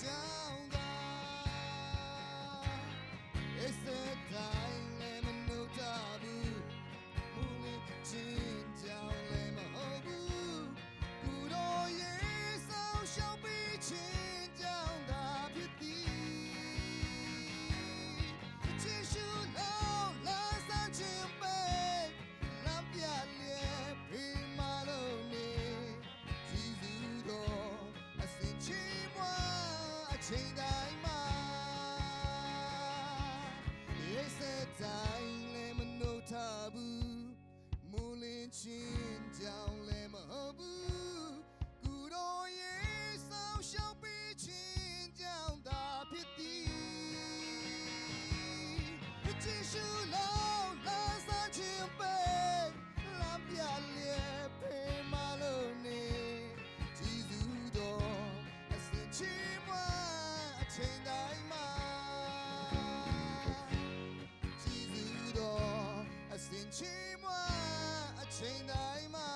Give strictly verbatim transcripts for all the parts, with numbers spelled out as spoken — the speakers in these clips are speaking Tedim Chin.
ကြောင်းသာ၊ အစ်စက်တိုင်းလည်းမနှုတ်ထဘူး။ မိုးလင်းခြင်းကြောင့်လည်းမဟုတ်ဘူး။ ကိုယ်တော်ရဲ့စောင့်ရှောက်ပေးခြင်းကြောင့်သာဖြစ်သည်။ ယေရှုနောက်လမ်းစခြင်းပဲ၊ လမ်းပြလျက်ဖေးမလို့နေ၊ ကျေးဇူးတော် အစဉ်ချီးမွမ်းအချိန်တိုင်းမှာ၊ အစ်စက်တိုင်းလည်းမနှုတ်ထဘူး။ မိုးလင်းခြင်းကြောင့်လည်းမဟုတ်ဘူး။ ကိုယ်တော်ရဲ့စောင့်ရှောက်ပေးခြင်းကြောင့်သာဖြစ်သည်။ ယေရှုနောက်လမ်းစခြင်းပဲ၊ လမ်းပြလျက်ဖေးမလို့နေ၊ ကျေးဇူးတော် အစဉ်ချီးမွမ်းအချိန်တိုင်းမှာ၊ ကျေးဇူးတော်အစဉ်ချီးမွမ်းအချိန်တိုင်းမှာ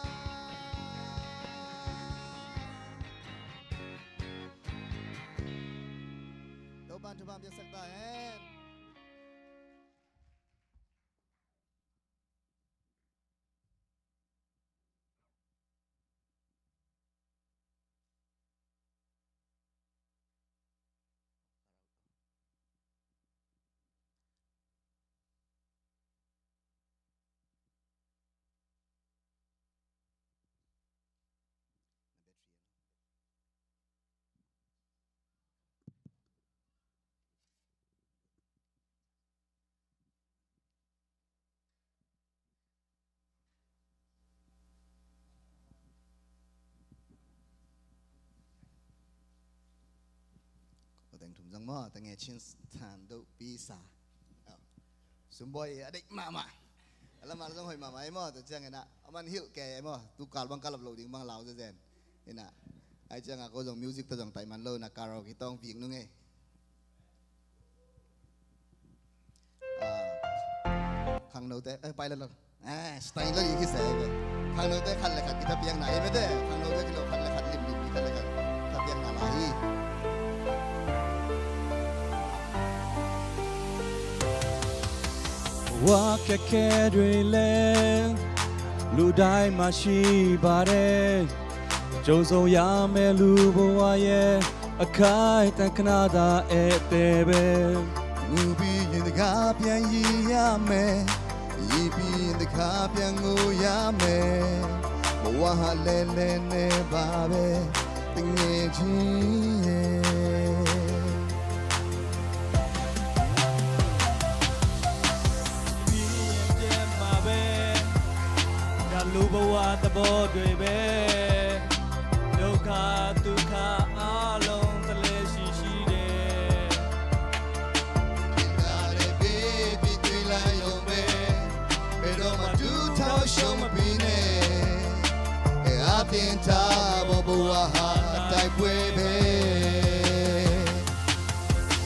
။ ဒို့ပန်ထူပန်ပြဆက်တာဟဲ့။ Ko teng thum zong maw, teng e chin than do pisa. Sumbawi a deih mahmah. A lamah zong hoih mahmah ei maw, tua ciangin ah a man hilh kei ei maw, tu kal bang kalap lo ding bang lau zezen. Ina ai ciangah ko zong music ta zong taih man lo, na karaoke tawng vik nung ei. Khangnote, eh, pai la lo. Eh, style la i khi se ve. Khangnote khat le khat kitha piang na, eh, mete. Khangnote kilo khat le khat lim lim, khat le khat kitha piang na la hi. Wa keke dui le, lu dai ma shi ba de. ကြုံဆုံရမယ်လူဘဝရဲ့အခိုက်အတန့်ခဏသာဧည့်သည်ပဲ။ ငိုပြီးရင်တခါပြန်ရည်ရမယ်။ ရည်ပြီးရင်တခါပြန်ငိုရမယ်။ ဘဝဟာလဲလဲနေပါပဲ တငယ်ချင်းရဲ့။ ပြီးရင်ပြန်မှာပဲ ဒါလူဘဝသဘောတွေပဲ ဒုက္ခသုခအားလုံးတလဲရှိရှိတယ်။ ဒါလည်းပေးပြီးတွေ့လိုက်ရုံပဲ ဘယ်တော့မှဒုထောက်ရှုံးမပေးနဲ့ အဲအသင်ထားဖို့ဘဝဟာတိုက်ပွဲပဲ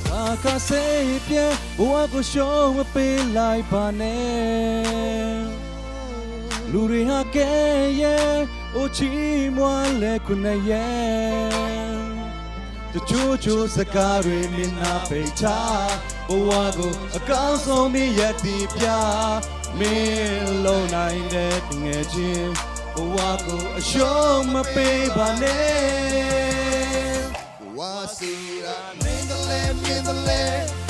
။ ဘာကစိတ်ပြဲဘဝကိုရှုံးမပေးလိုက်ပါနဲ့။ လူတွေဟာကဲရဲ့အိုချီးမွမ်းလဲခုနှစ်ရဲ့။ တချို့ချို့စကားတွေမျက်နှာပိတ်ထားဘဝကိုအကောင်းဆုံးမြင်ရည်တည်ပြမင်းလုံနိုင်တဲ့ငယ်ချင်းဘဝကိုအရှုံးမပေးပါနဲ့။ ဝါဆိုတာမင်းတလဲမင်းတလဲ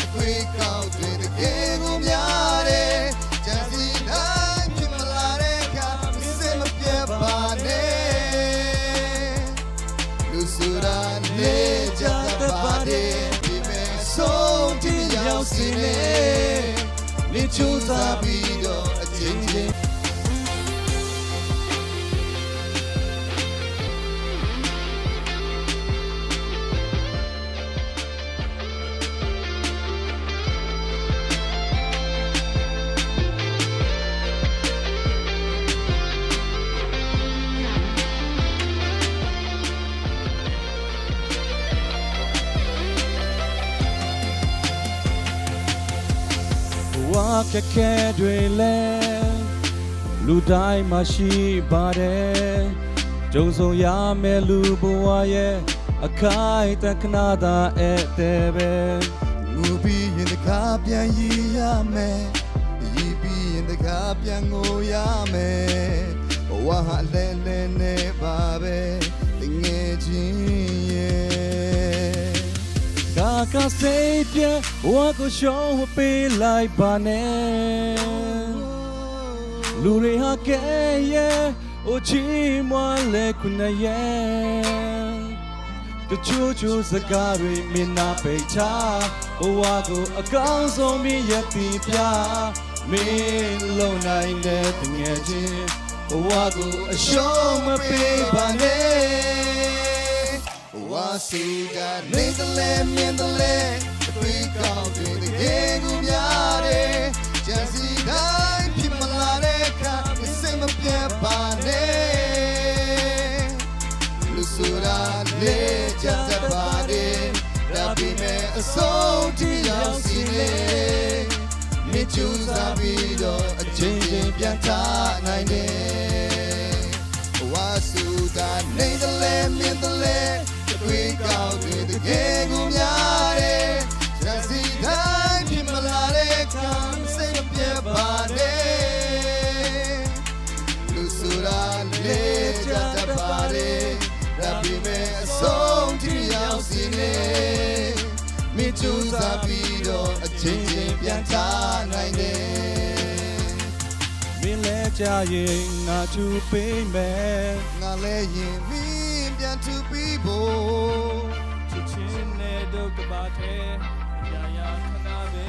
အခွေကောက်တွေတကယ်ကိုများတယ်။ ကြံစည်တိုင်းဖြစ်မလာတဲ့အခါမင်းစိတ်မပြတ်ပါနဲ့။ လူဆိုတာနေကြတတ်ပါတယ်။ ဒီမဲ့ဆုံးတည်ရောက်စေနဲ့ နေကြိုးစားပြီးတော့အချိန်ချင်း ဘဝခက်ခဲတွေလည်းလူတိုင်းမှာရှိပါတယ်။ ကြုံဆုံရမယ်လူဘဝရဲ့ အခိုက်အတန့်ခဏသာဧည့်သည်ပဲ။ ငိုပြီးရင်တခါပြန်ရည်ရမယ်။ ရည်ပြီးရင်တခါပြန်ငိုရမယ်။ ဘဝဟာအလဲလဲနဲ့ပါပဲ တငယ်ချင်းရဲ့။ ကာကစိတ်ပြတ်ဝါကိုရှုံးဝပေးလိုက်ပါနဲ့။ လူတွေဟာကဲရဲ့ အိုချီးမွမ်းလဲခုနရဲ့ တချို့ချို့စကားတွေမင်းနာပိတ်ချ။ ဘဝကိုအကောင်းဆုံးမင်းရပ်တည်ပြ။ မင်းလုံနိုင်တဲ့တငယ်ချင်း ဘဝကိုအရှုံးမပေးပါနဲ့။ ဝါစုက နေတလဲမင်းတလဲ အသွေးကောင်းတွေတကယ်ကိုများတယ်။ ကြံစည်တိုင်းဖြစ်မလာတဲ့အခါ မစိတ်မပြတ်ပါနဲ့။ လူဆိုတာလဲကြတတ်ပါတယ်။ ဒါပေမဲ့အဆုံးထိရောက်စီလေ။ မင်းကြိုးစားပြီးတော့အချိန်ချင်းပြန်ထနိုင်တယ်။ ဝါစုတာနေတလဲမင်းတလဲ အသွေးကောင်းတွေတကယ်ကိုများတယ်။ ကြံစည်တိုင်းဖြစ်မလာတဲ့အခါ စိတ်မပြတ်ပါနဲ့။ လူဆိုတာလဲကြတတ်ပါတယ်။ ဒါပေမဲ့အဆုံးထိရောက်စီလေ။ မင်းကြိုးစားပြီးတော့အချိန်ချင်းပြန်ထနိုင်တယ်။ မင်းလဲကြရင်ငါထူပေးမယ်။ ငါလဲရင်မင်းပြန်ထူပေးဖို့။ ချစ်ချင်းနဲ့ဒုက္ခပါထဲအရာရာခဏပဲ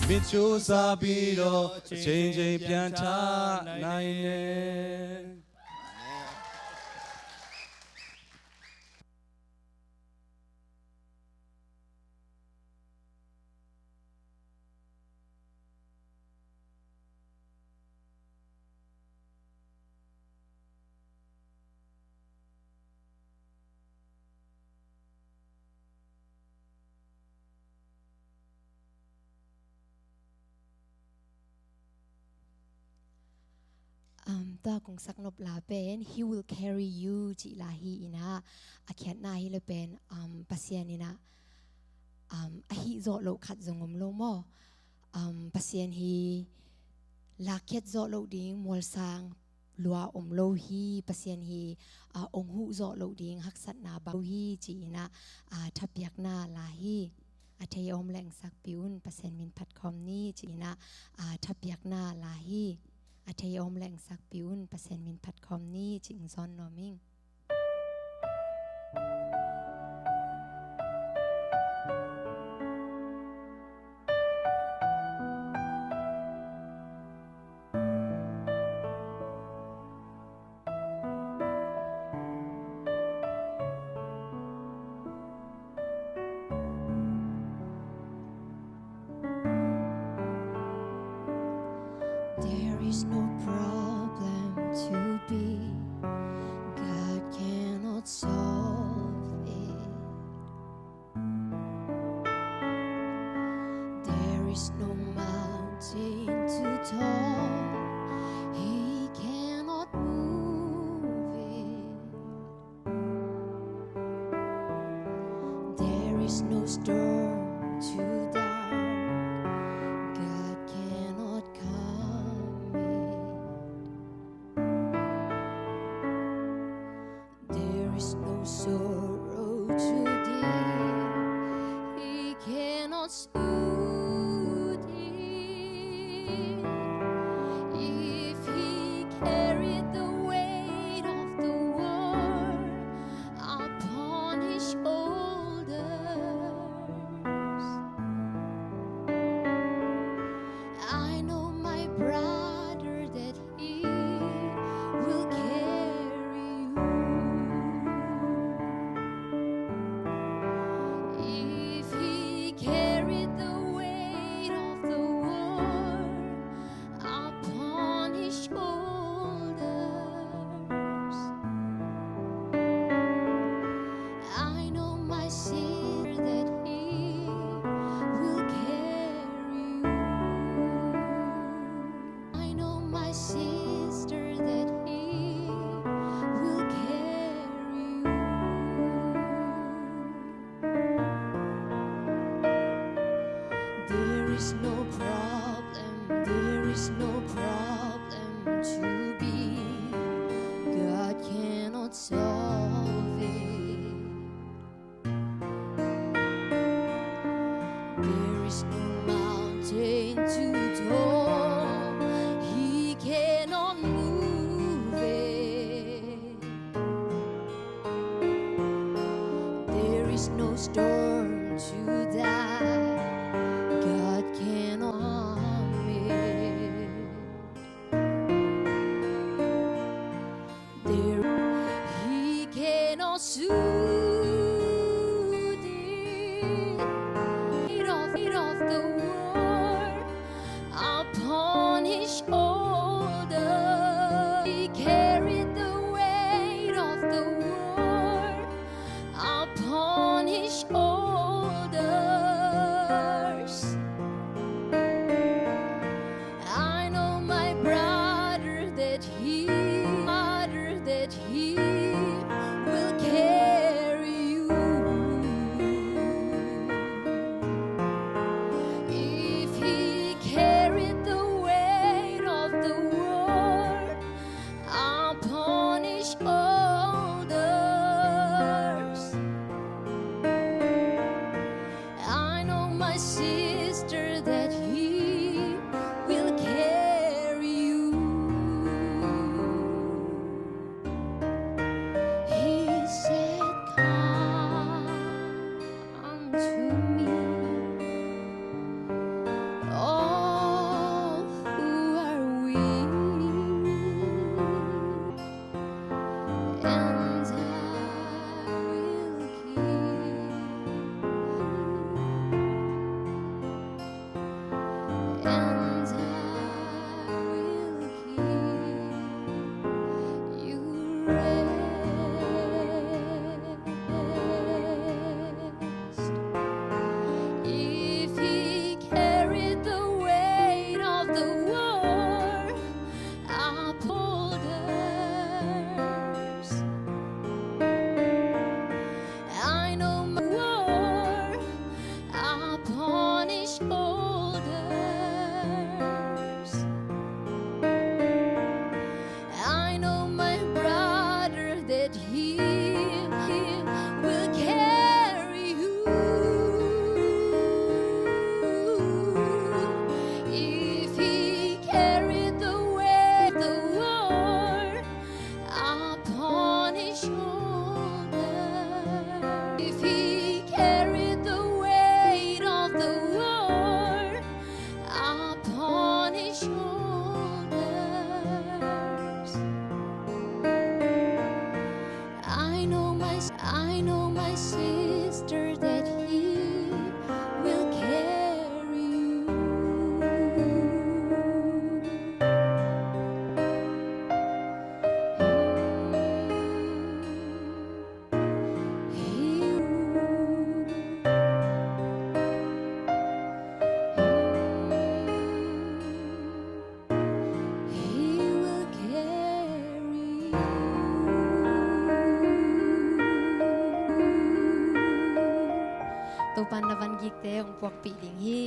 ။ မင်းကြိုးစားပြီးတော့အချိန်ချင်းပြန်ထနိုင်တယ်။ Um, tua kong sak nop la pen He Will Carry You cih la hi in ah, a khiatna hi le pen, um, Pasian in ah, um, a hih zawh loh khat zong om lo maw? Um, Pasian hi lakkhiat zawh loh ding mualsang lua om lo hi. Pasian hi, ah, ong huh zawh loh ding haksatna bang lo hi ci in ah, ah, thapiakna la hi. A thei om leng sakpi un, Pasian min phat khawm ni ci in ah, ah, thapiakna la hi. A thei om leng sakpi un, Pasian min phat khawm ni ci in zawn nuam ing. There is no problem too big God cannot solve it. There is no mountain too tall He cannot move it. There is no storm too dark God cannot calm it. There is no sorrow too deep He cannot soothe it. If He carried the weight of the world upon His shoulders, There's no problem, there is no problem too big God cannot solve it. There is no mountain too tall He cannot move it. There is no storm too dark God cannot calm it. There, He cannot soothe it. Weight of, weight of the world upon His shoulder. He carried the weight of the world upon His shoulders. I know, my brother, that He, brother, that He will carry you. If He carried the weight of the world upon His shoulders, I know, my sister, that He will carry you. He said, "Come unto me, all who are weary, and I will give and I will give you rest." If He carried the weight of the world upon others, I know, my world upon His shoulders. I know, my brother, that He, He will carry you. If He carried the weight of the world upon His shoulder, if He carried the weight of the world upon His shoulders, I know, my, I know, my sister, that He will carry you. Topa'n na vangikte hong puakpih ding hi.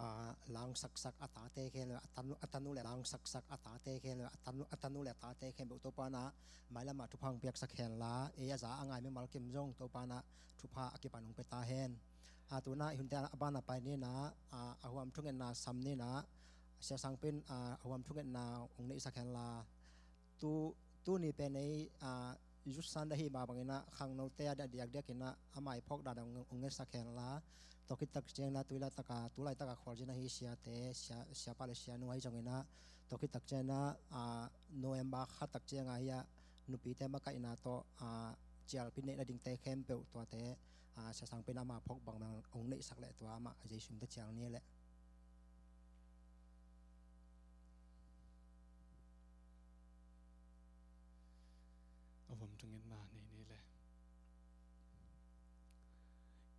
A, la hong saksak a tate khempeuh, a tanu, a tanu le, la hong saksak a tate khempeuh, a tanu, a tanu le a tate khempeuh Topa'n ah mailam ah thupha hong piaksak hen la, ei a za a ngai mimal kim zong Topa'n ah thupha a kipan hong pia ta hen. A, tu-in ah i hunte a ban ah pai ni in ah, a, a huam thungetna sam ni in ah, Sia Sangpi'n, a, a huam thungetna hong neihsak hen la, tu, tuni pen ei, a, Youth Sunday ahih mah bangin ah khangnote a diakdiak in ah ama i phawk dan hong, hong ngetsak hen la, tua khit tak ciangin ah tu laitak a, tu laitak a khualzin ahi siate, sia, siapa le sianu ahi zongin ah, tua khit tak ciangin ah, a, November kha tak ciang a hi a, nupite makaihna tawh, a, cialpi neih nadingte khempeuh tuate, a, Sia Sangpi'n ama phawk bangbang hong neihsak leh tua amah Jesu min tawh cial ni leh. Tangin na nei nei le.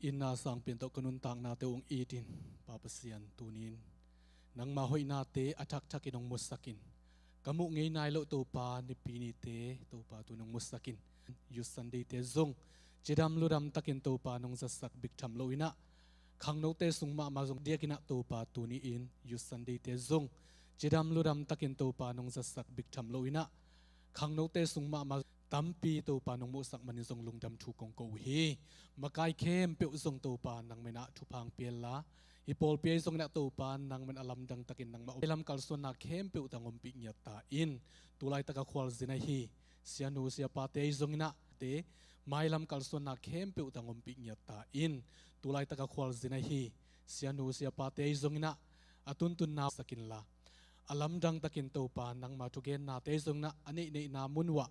Itna sangpi in tawh ka nuntaknate hong it in, Pa Pasian, tuni in nangma hoihnate a thakthak in hong musak in. Ka muh ngei nai loh Topa, Nipi nite Topa, tuni hong musak in. Youth Sunday-te zong cidam ludam takin Topa nong zatsak bek tham lo in ah, khangnote sung mahmah zong diakin ah Topa, tuni in Youth Sunday-te zong cidam ludam takin Topa nong zatsak bek tham lo in ah, khangnote sung mahmah tampi Topa nong muhsak manin zong lungdam thu kong ko uh hi. Makai khempeuh zong Topa nangma in ah thupha hong pia inla, hih pawlpi ahi zongin ah Topa nangma in a lamdang takin nangmah om. Mailam kalsuanna khempeuh tang ompih ngiat ta in. Tulaitak a khualzin ahi sianu siapate ahi zongin ah te, mailam kalsuanna khempeuh tang ompih ngiat ta in. Tulaitak a khualzin ahi sianu siapate ahi zongin ah a tuntunna sak inla, a lamdang takin Topa nangma thugennate ahi zongin ah a neihneihna mun uah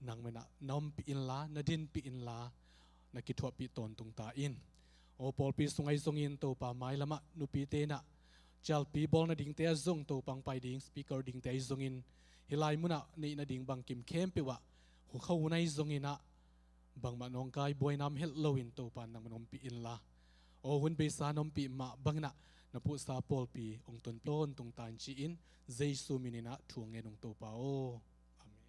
nangma in ah na ompih inla, na dinpih inla, na kithuahpih tawntung ta in. Aw pawlpi sung ahi zongin Topa mailam ah nupite in ah cialpi bawl nadingte ah zong Topa hong pai ding speaker dingte ahi zongin, hih lai mun ah neih nading bangkim khempeuh ah, hu kha hun ahi zongin ah bangmah nawngkai buaina om het loin Topa nangma in ompih inla, aw hun beisa na ompih mah bangin ah na puhsa pawlpi hong tonpih tawntung ta in ci-in, Jesu min in ah thu hong ngen ung Topa aw. Amen.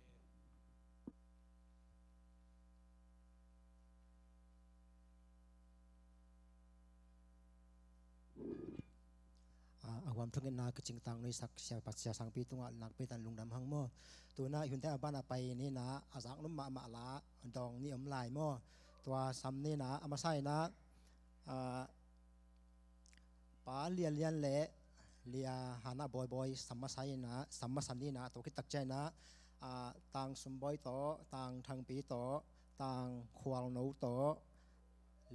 A, a huam thungetna kicingtang nuihsak sia, sia sangpi tungah nakpi tan lungdam hang maw. Tuna i hunte a banah pai nina, a zaknop mahmah la dawng ni om lai maw. Tua sam nina, a masa ina, a, Pa Lian Lian le Lia Hana Bawi Bawi sam masa ina, sam masa nina, tua khit tak ciangina, a, Tang Sum Bawi tawh, Tang Thang Pi tawh, Tang Khual No tawh,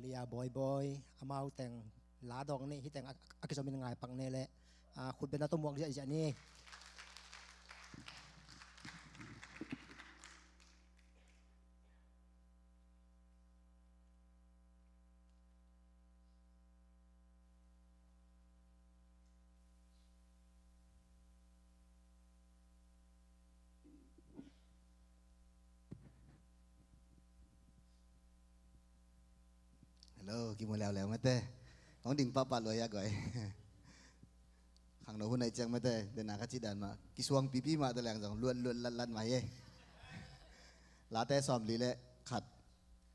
Lia Bawi Bawi, amau teng la dawng ni, hih teng a, a kizomin ngaipak ni le, a, khutbetna tawh muak ziahziah ni. Hello, kimu leuleu mate. Hong ding pahpah lua ya guai. Khangno hun ai ciang mate, dena ka cih dan mah kisuang pipi mah te leng zong luat luat lat lat mah hi. Late sawmli le khat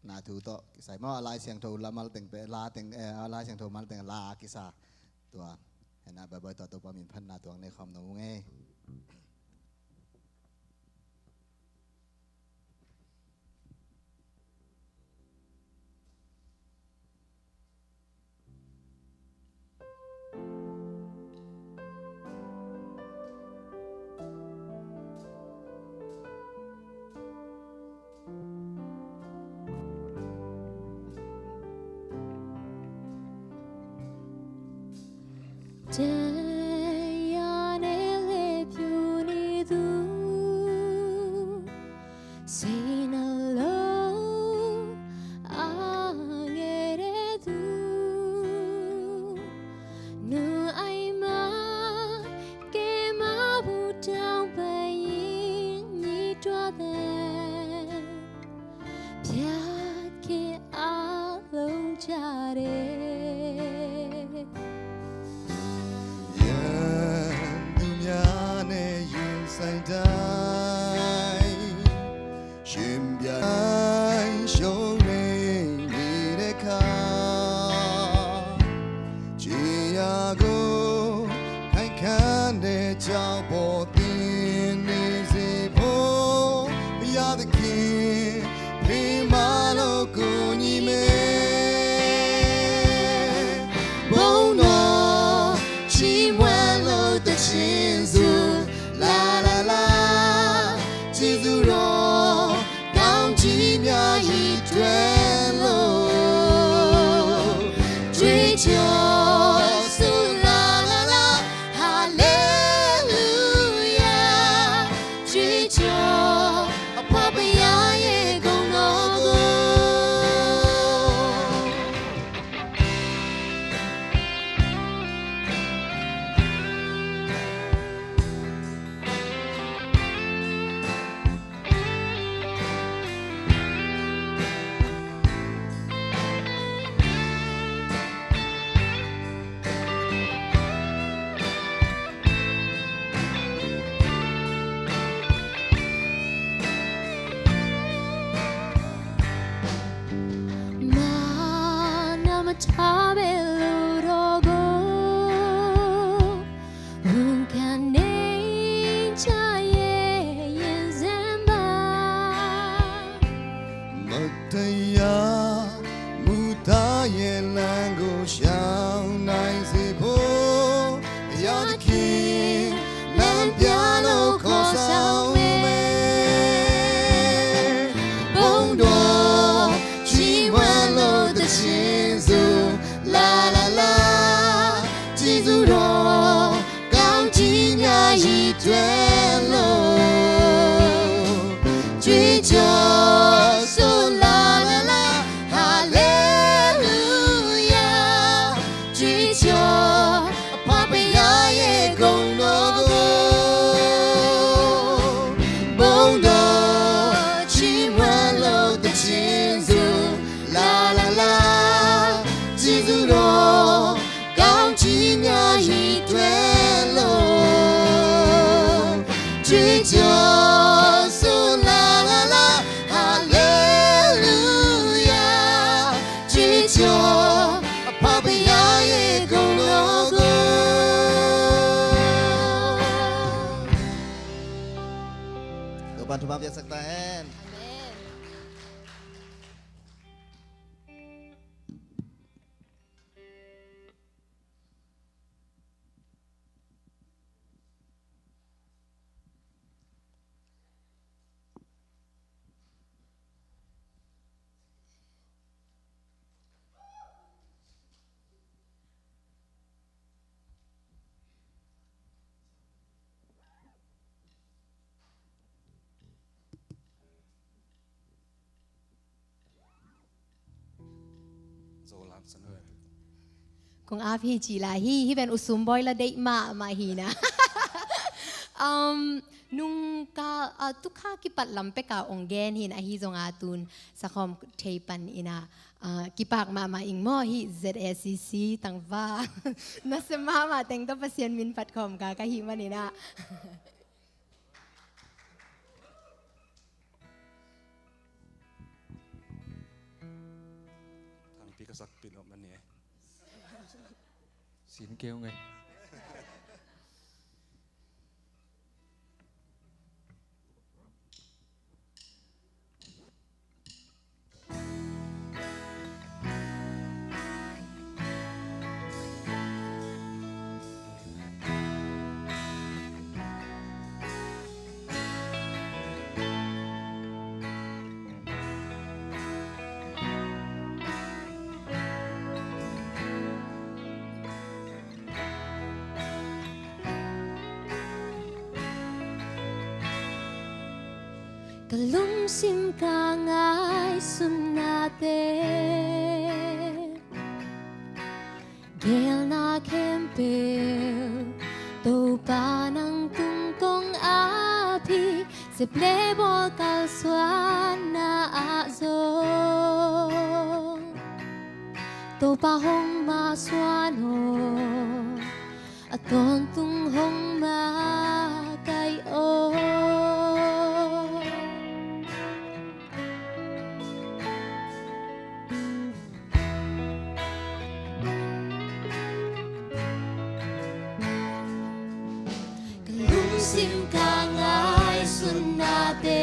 na thu tawh kisai maw, a Lai Siangtho lamal teng pen, la teng, eh, a Lai Siangtho mal teng la kisa. Tua hena Baibal tawh Topa min phatna tuang nei khawm nuam ung ei. 追求，所以就说啦啦啦，哈利路亚，追求，旁边也公公，梦的去问路的清楚，啦啦啦，基督咯。 高举那一段路，追求，说啦啦啦，哈利路亚，追求，旁边也公公。Tuhan, Tuhan biasa tahan. Amen. Kong ap hi ci la hi, hi pen U Sum Bawi la deih mahmah hi na. Um, nungkal, ah, tukha kipat lam peka ong gen hi na, ahi zonga tun sakhawm thei pan ina, ah, kipak mahmah ing maw hi Z A C C tangva. Nasem mahmah teng tawh Pasian min phat khawm ka, ka hi man ina. Thangpi ka sakpih loh man ni e. Sin keu ngai. Ka lungsim ka ngaihsutnate, geelna khempeuh Topa nang tung kong ap hi. Sep le bawl kalsuanna ah zong Topa hong masuan aw, a tawntung hong makaih aw. Ka lungsim ka ngaihsutnate,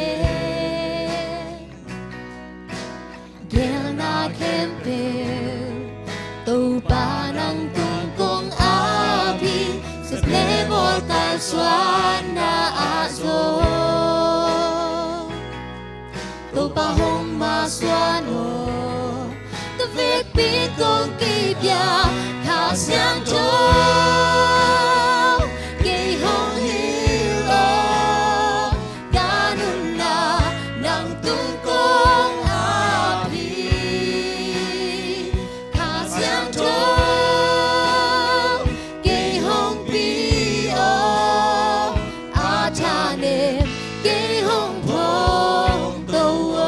geelna khempeuh Topa nang tung kong ap hi. Sep le bawl kalsuanna ah zong Topa hong masuan aw. Ka vekpi kong kipia Kha Siangtho, kei hong hilh aw. Ka nunna nang tung kong ap hi. Kha Siangtho, kei hong pi aw. A thanem kei hong phawngto aw.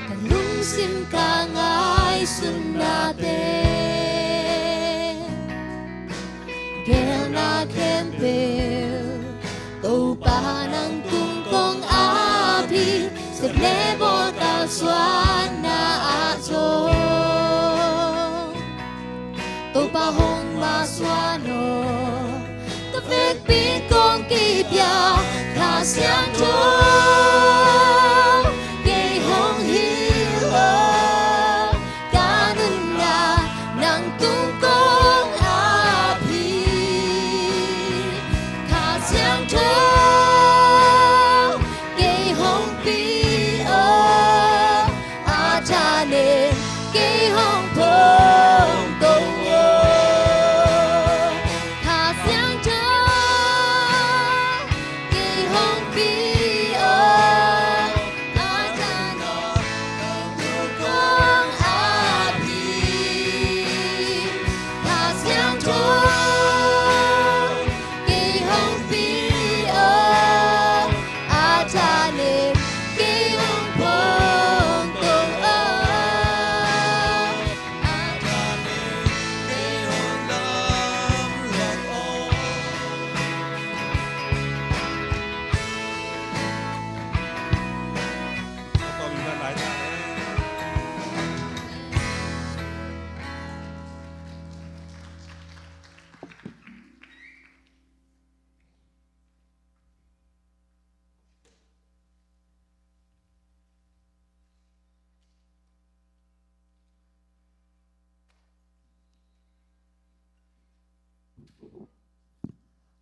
Ka lungsim ka ngaihsutnate, geelna khempeuh Topa nang tung kong ap hi. Sep le bawl kalsuanna ah zong Topa hong masuan aw. Ka vekpi kong kipia Kha Siangtho, kei hong hilh aw. Ka nunna nang tung kong ap hi. Kha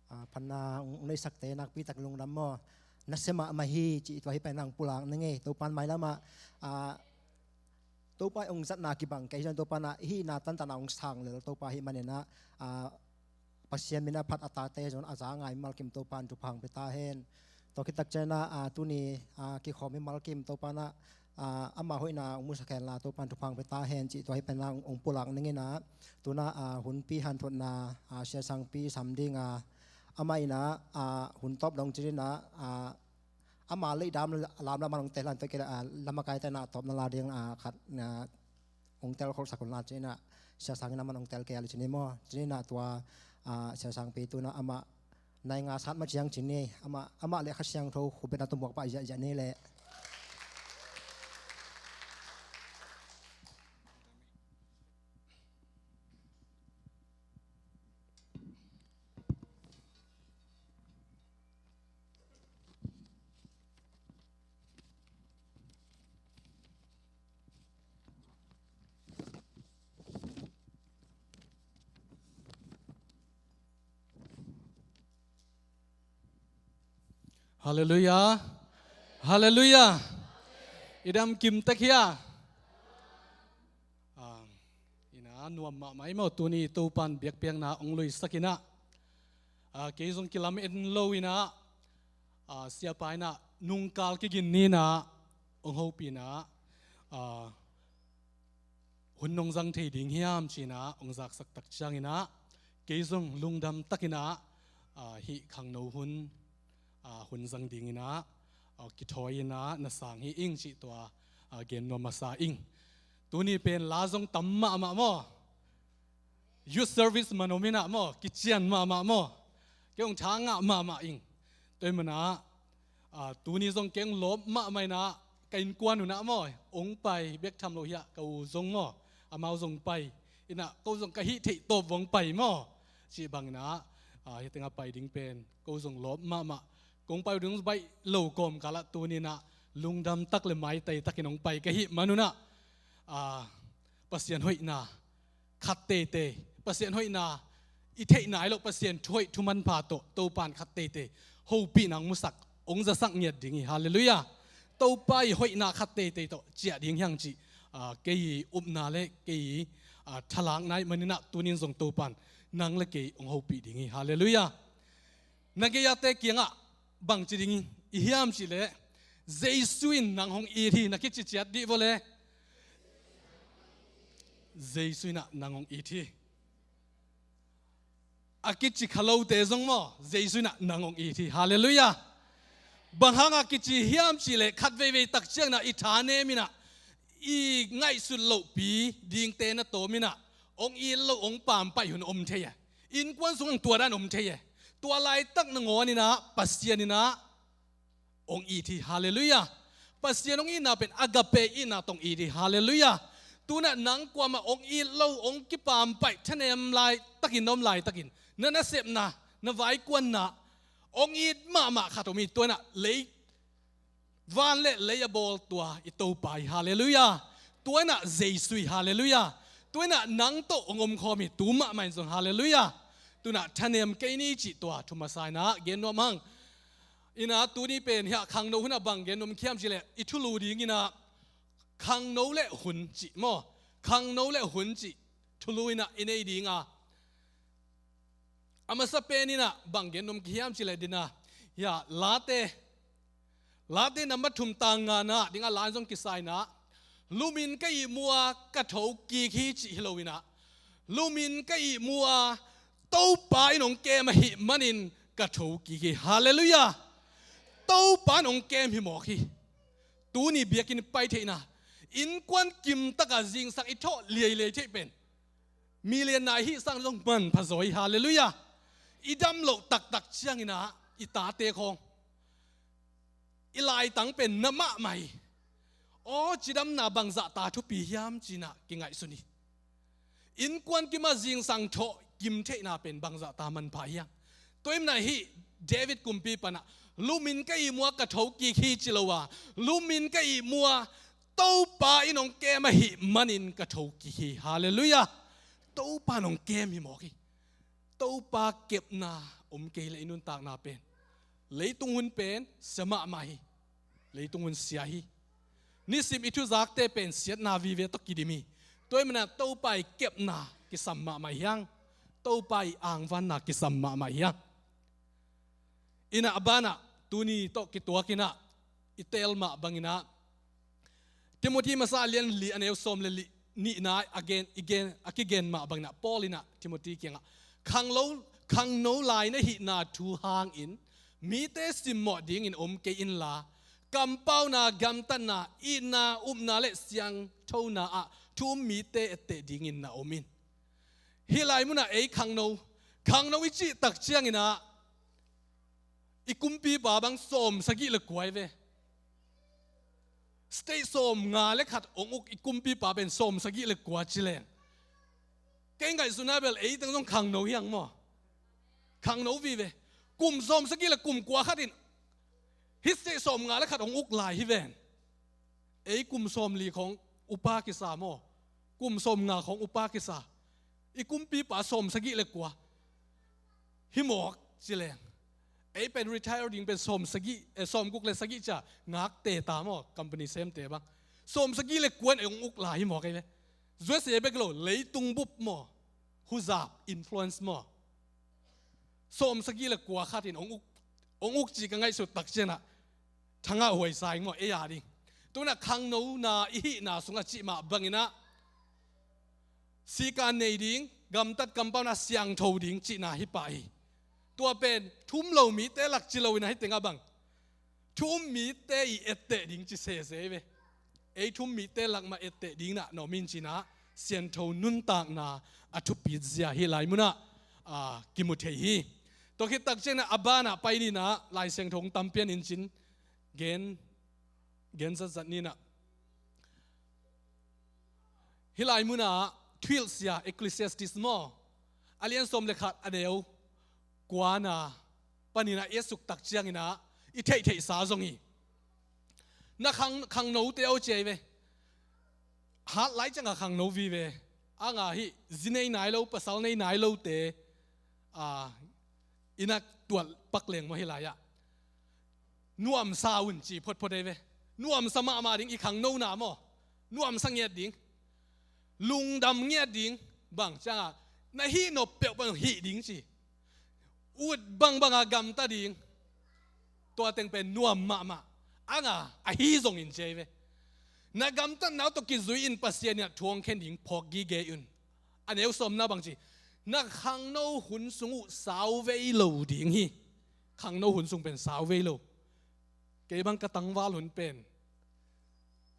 Ah, phatna hong, hong neihsakte nakpi tak lungdam maw. Nasia mahmah hi cih tua hi pen hong pulak ning ei. Topa'n mailam ah, ah, Topa hong zatna kibang kei hi zong Topa'n ah hih na tantan ah hong sang lel Topa ahih manin ah, ah, Pasian min a phat a tate zong a za ngai mimal kim Topa'n thupha hong pia ta hen. Tua khit tak ciangin ah, ah, tuni, ah, kikhawm mimal kim Topa'n ah, ah, ama hoihna hong musak hen la Topa'n thupha hong pia ta hen cih tua hi pen hong, hong pulak ning in ah, tu-in ah, ah, hunpi hanthotna, ah, Sia Sangpi sam ding a, amah in ah, ah, hun tawp dong ci-in ah, ah, ama leh dam lam lam hong tel hen tua kei leh, ah, lamakaite in ah tawpna la ding, ah, khat, ah, hong tel khol sak un la ci-in ah, Sia Sang in ah amah hong tel kei a leh ci-in maw, ci-in ah tua, ah, Sia Sangpi tu-in ah amah nai nga sat mah ciang ci-in, amah, amah leh Kha Siangtho khut beng a tawh muak pah ziahziah ni leh. Halleluiah. Halleluiah. I dam kim tek hia? Ah, in ah nuam mahmah ei maw, tuni Topa'n biakpiakna hong luisak in ah, ah, kei zong kilamen lo in ah, ah, siapa in ah nungkal kigin ni-in ah hong hopih in ah, ah, hun nong zang thei ding hiam ci-in ah hong zaksak tak ciangin ah, kei zong lungdam takin ah, ah, hih khangno hun, ah, hun zang dingin ah, ah, kithawi in ah na sang hi ing cih tua, ah, gen nuam masa ing. Tuni pen la zong tam mahmah maw. Youth service man om in ah maw, kician mahmah maw. Kei hong tha ngah mahmah ing. Tua ahih manin ah, ah, tuni zong kei hong lawp mahmah in ah, ka innkuan un ah maw, hong pai bek tham lo hi a, ka u zong maw, amau zong pai in ah, ko zong ka hih theih tawp hong pai maw, cih bangin ah, ah, hih teng ah pai ding pen ko zong lawp mahmah. Kong pai uh ding baih lo kawmkal ah tuni-in ah lungdam tak leh maitai takin hong pai ka hih man un ah, ah, Pasian hoihna khat teitei, Pasian hoihna i theih nai loh, Pasian thu hoih thu manpha tawh Topa'n khat teitei hopihna hong musak, hong zasak ngiat ding hi. Halleluiah. Topa i hoihna khat teitei tawh ciah ding hi hang cih, ah, kei i upna leh kei i, ah, thalakna ahih manin ah tuni-in zong Topa'n nang leh kei hong hopih ding hi. Halleluiah. Na gei-ate kiangah bangci ding i hiam cih leh, Jesu in nang hong it hi, na kici ciat dih vua leh. Jesu in ah nang hong it hi. A kici kha lote zong maw, Jesu in ah nang hong it hi. Halleluiah. Bang hang a kici hiam cih leh, khat veivei tak ciangin ah i thanem in ah, i ngaihsut lohpi dingte na tawm in ah, hong it loh, hong pampaih hun om thei a, innkuan sung ah tua dan om thei a. Tua laitak nangawn in ah Pasian in ah hong it hi. Halleluiah. Pasian hong itna pen agape itna tawh hong it hi. Halleluiah. Tu-in ah nang kuamah hong it loh, hong kipampaih, thanem laitakin, na om laitakin, na nasepna, na vaikuanna hong it mahmah khat om hi. Tua-in ah lei, van leh lei a bawl tua i Topa hi. Halleluiah. Tua-in ah Jesu hi. Halleluiah. Tua-in ah nang tawh hong omkhawm hi, tu mahmah in zong. Halleluiah. Tu-in ah thanem kei ni cih tua thu masa in ah gen nuam hang. In ah tuni pen hiah khangno hun ah bang gen nuam ka hiam cih leh, i thulu dingin ah khangno leh hun cih maw, khangno leh hun cih thulu in ah i nei ding a, a masa pen in ah bang gen nuam ka hiam cih leh, ding a, hiah Late Late number thum tang ngana dingah line zong kisai inah, lumin ka ihmu a ka tho kik hi cih hi lo inah, lumin ka ihmu a Topa in hong kem ahih manin ka tho kik hi. Halleluiah. Topa in hong kem hi mawk hi. Tuni biakinn pai theihna, innkuan kimtaka zingsang i thawh liailiai theih pen, milianna i hih sang zong manpha zaw hi. Halleluiah. I dam loh taktak cianginah i tate khawng, i laitang pen na mahmah hi. Aw, cidamna bangzah ta thupi hiam cinah kingaihsun hi. Innkuan kimah zingsang thawh kim theihna pen bangzah ta manpha hiam? Tua ahih manin hih David kumpi panah, lumin ka ihmu a ka tho kik hi ci lo a, lumin ka ihmu a Topa in hong kem ahih manin ka tho kik hi. Halleluiah. Topa in hong kem hi mawk hi. Topa kepna om kei leh i nuntakna pen, leitung hun pen sia mahmah hi. Leitung hun sia hi. Nisim i thuzakte pen siatna vive tawh kidim hi. Tua ahih manin Topa i kepna kisam mahmah hi hang. Topa i angvanna kisam mahmah hi hang. Inah a banah tuni tawh kituak inah i teel mah banginah, Timothy masa a lian li a neu sawm le li nihna a gen, i gen, a kigen mah banginah Paul inah Timothy kiangah, khanglo, khangno lai na hihna thu hangin mite simmawh dingin om kei inla, kampauna, gamtatna, itna, upna le siangthona ah thu um mite etteh dingin na om in. Hih lai munah ei khangno, khangno i cih tak cianginah i kumpipa bang sawm sagih le kua hi ve. State sawm nga le khat hong uk i kumpipa pen sawm sagih le kua ci leng, kei ngaihsutna bel ei teng zong khangno hi hang maw? Khangno vive. Kum sawm sagih le kum kua khat in hih state sawm nga le khat hong uk lai hi ven. Ei kum sawm li khawng upa kisa maw? Kum sawm nga khawng upa kisa. I kumpipa sawm sagih le kua hi mawk ci leng, ei pen retire ding pen sawm sagih, eh, sawm guk le sagih cia ngakte ta maw, company semte bang. Sawm sagih le kua in ei hong uk lai hi mawk ei ve. U S A bek lo, leitung bup maw, huzap, influence maw, sawm sagih le kua khat in hong uk, hong uk ci ka ngaihsut tak cianah thangah huaisa ing maw, ei a ding. Tunah khangnona i hihna sungah cih mah banginah sikan nei ding, gamtat kampauna siangtho ding cihna hi pah hi. Tua pen thu um lo mite lak ci loinah hih tengah bang thu um mite i etteh ding ci sese hi ve. Ei thu um mite lak mah etteh ding nah na om in cinah siangtho nuntakna a thupit zia hih lai munah, a, kimu thei hi. Tua khit tak cianah a banah pai ninah Lai Siangtho hong tampian in cin gen, gen zatzat ninah. Hih lai munah thuhilhsia Ecclesiastes maw, a lian sawm le khat a neu kuana paninah i a suk tak cianginah i theihtheihsa zong hi. Na khang, khangnote aw ci ei ve. Hat lai ciangah khangno vive. Anga hih zi nei nai lo, pasal nei nai lote, a, i na tuat pak leng maw hih lai-ah. Nuamsa un ci photphot ei ve. Nuamsa mahmah ding i khangnona maw. Nuamsa ngiat ding. Lungdam ngiat ding. Bang ciangah na hih nop peuhpeuh hih ding ci. Ut bangbanga gamta ding. Tua teng pen nuam mahmah. Anga ahi zongin ci ei ve. Na gamtatna uh tawh kizui in Pasian in a thuang khen ding phawk gige un. A neu sawmna bang ci, na khangno hun sung uh sau vei lo ding hi. Khangno hun sung pen sau vei lo. Kei bang ka tangval hun pen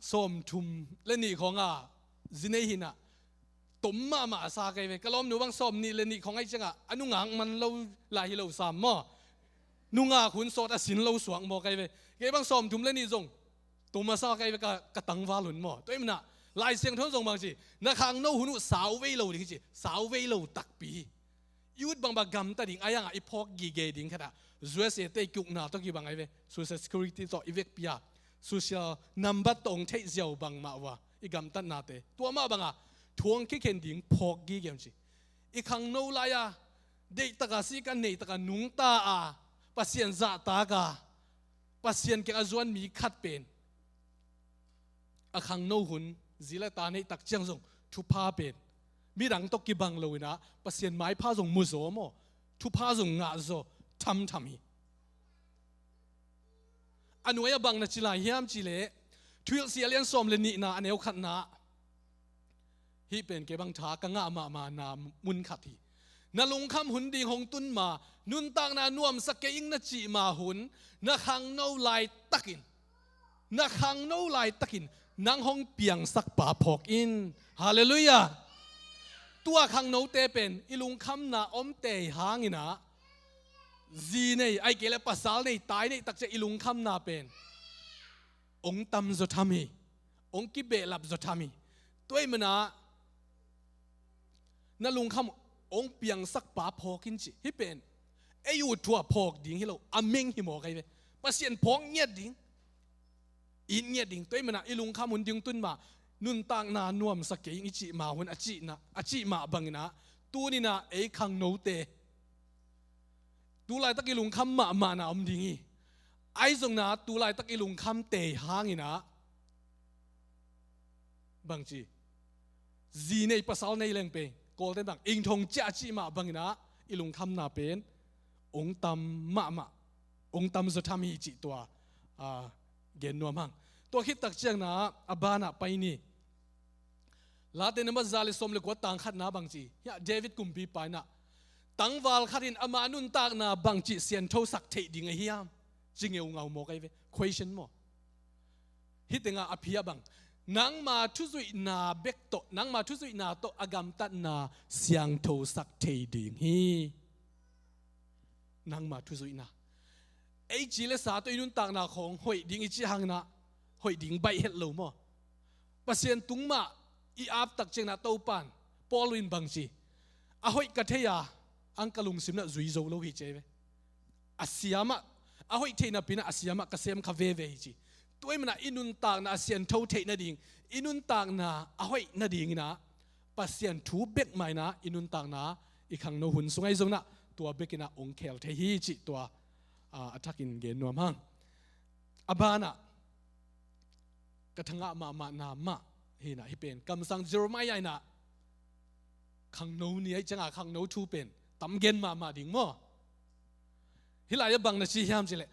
sawmthum le nih khawnga zi nei hinah tom mahmah a sa kei ve. Ka lawmnu bang sawmnih le nih khawng aih ciangah a nungak man lo lai hi lo sam maw? Nungak hun sawt a sin lo suak maw kei ve. Kei bang sawmthum le nih zong tom a sa kei ve ka, ka tangval hun maw? Tua ahih manah Lai Siangtho zong bang ci, na khangno hun uh sau vei lo ding ci, sau vei lo takpi hi. I ut bangbang gamta ding a iangah i phawk gige ding khatah U S A te i kiukna tawh kibang ahi ve. Social Security tawh i vekpi a, social number tawh hong theih ziau bangmah uh a, i gamtatnate tua mah banga thuang khikhen ding phawk gige un ci. I khangno lai-a deihtaka sikan neitaka nungta a Pasian zahtak a Pasian kiang a zuan mi khat pen a khangno hun zi le ta neih tak ciang zong thupha pen midang tawh kibang loinah Pasian maipha zong muzaw maw, thupha zong ngahzaw thamtham hi. A A nuai-ah bang na ci lai hiam cih leh, Thuhilhsia lian sawm le nihna a neu khatna, hih pen kei bang tha ka ngah mahmahna mun khat hi. Na lungkham hun ding hong tun ma, nuntakna nuamsa kei ing na cih ma hun, na khangno laitakin, na khangno laitakin nang hong piangsak pa phawk in. Halleluiah. Tua khangnote pen i lungkhamna om tei hangin ah, zi nei, ahih kei leh pasal nei, tai nei takciang i lungkhamna pen hong tam zaw tham hi. Hong kibehlap zaw tham hi. Tua ahih manin ah na lungkham hong piangsak pa phawk in ci. Hih pen ei ut thu-a phawk ding hi lo, a meng hi mawk ahi ve. Pasian phawk ngiat ding, it ngiat ding. Tua ahih manin ah i lungkham hun ding tun ma, nuntakna nuamsa kei ing i cih ma hun a cihna, a cih mah bangin ah, tuni-in ah ei khangnote tu laitak i lungkham mahmahna om ding hi. Ahi zongin ah tu laitak i lungkham tei hangin ah, bangci, zi nei pasal nei leng pen Kawlte'n bang, ing thong ciah a cih mah bangin ah i lungkhamna pen hong tam mahmah, hong tam zaw tham hi cih tua, a, gen nuam hang. Tua khit takciangin ah a banah pai ni. Late number za le sawm le kua, tang khatna bangci, hiah David kumpipa in ah, tangval khat in ama nuntakna bangci sianthosak theih ding ahi hiam, ci ngeungau mawk ahi ve. Question maw? Hih tengah a pia bang, nangma thuzuihna bek tawh, nangma thuzuihna tawh a gamtatna siangthosak thei ding hi. Nangma thuzuihna. Ei ci le sa tawh i nuntakna khawng hoih ding i cih hangin ah, hoih ding baih het lo maw? Pasian tung mah i ap takciangin ah Topa'n, Paul in bangci, a hoih ka thei a, ang ka lungsim in ah zui zo lo hi ci ahi ve. A siam ah, a hoih theih napi-in ah a siam ah ka sem kha veve hi ci. Tua ahih manin ah i nuntakna a siantho theih nading, i nuntakna a hoih nadingin ah Pasian thu bek mah in ah i nuntakna, i khangno hun sung ahi zongin ah tua bekin ah hong khel thei hi cih tua, a, a thakin gen nuam hang. A banah ka tha ngah mahmahna mah hi-in ah, hih pen kamsang Jeremiah in ah khangno ni ahih ciangin ah khangno thu pen tam gen mahmah ding maw? Hih lai-ah bang na ci hiam cih leh,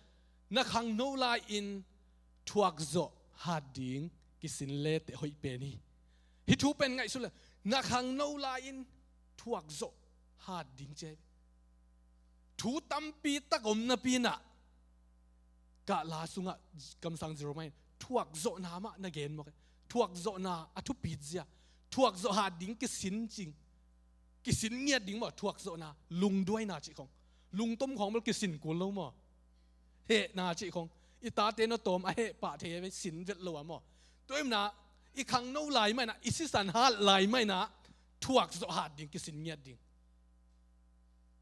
na khangno lai-in thuakzawh hat ding kisin le teh hoih pen hi. Hih thu pen ngaihsun le, na khangno lai-in thuakzawh hat ding ci ahi. Thu tampi tak om napi-in ah, ka la sungah kamsang Jeremiah in thuakzawhna mah na gen mawk hi. Thuakzawhna a thupit zia, thuakzawh hat ding kisin cing, kisin ngiat ding maw, thuakzawhna, lungduaina cih khawng. Lungtom khawng bel kisin kul lo maw? Hehna cih khawng. I tate na tawm a heh pah thei a, sin vet lo a maw? Tua ahih manin ah i khangno lai mah in ah, i sisan hat lai mah in ah thuakzawh hat ding, kisin ngiat ding.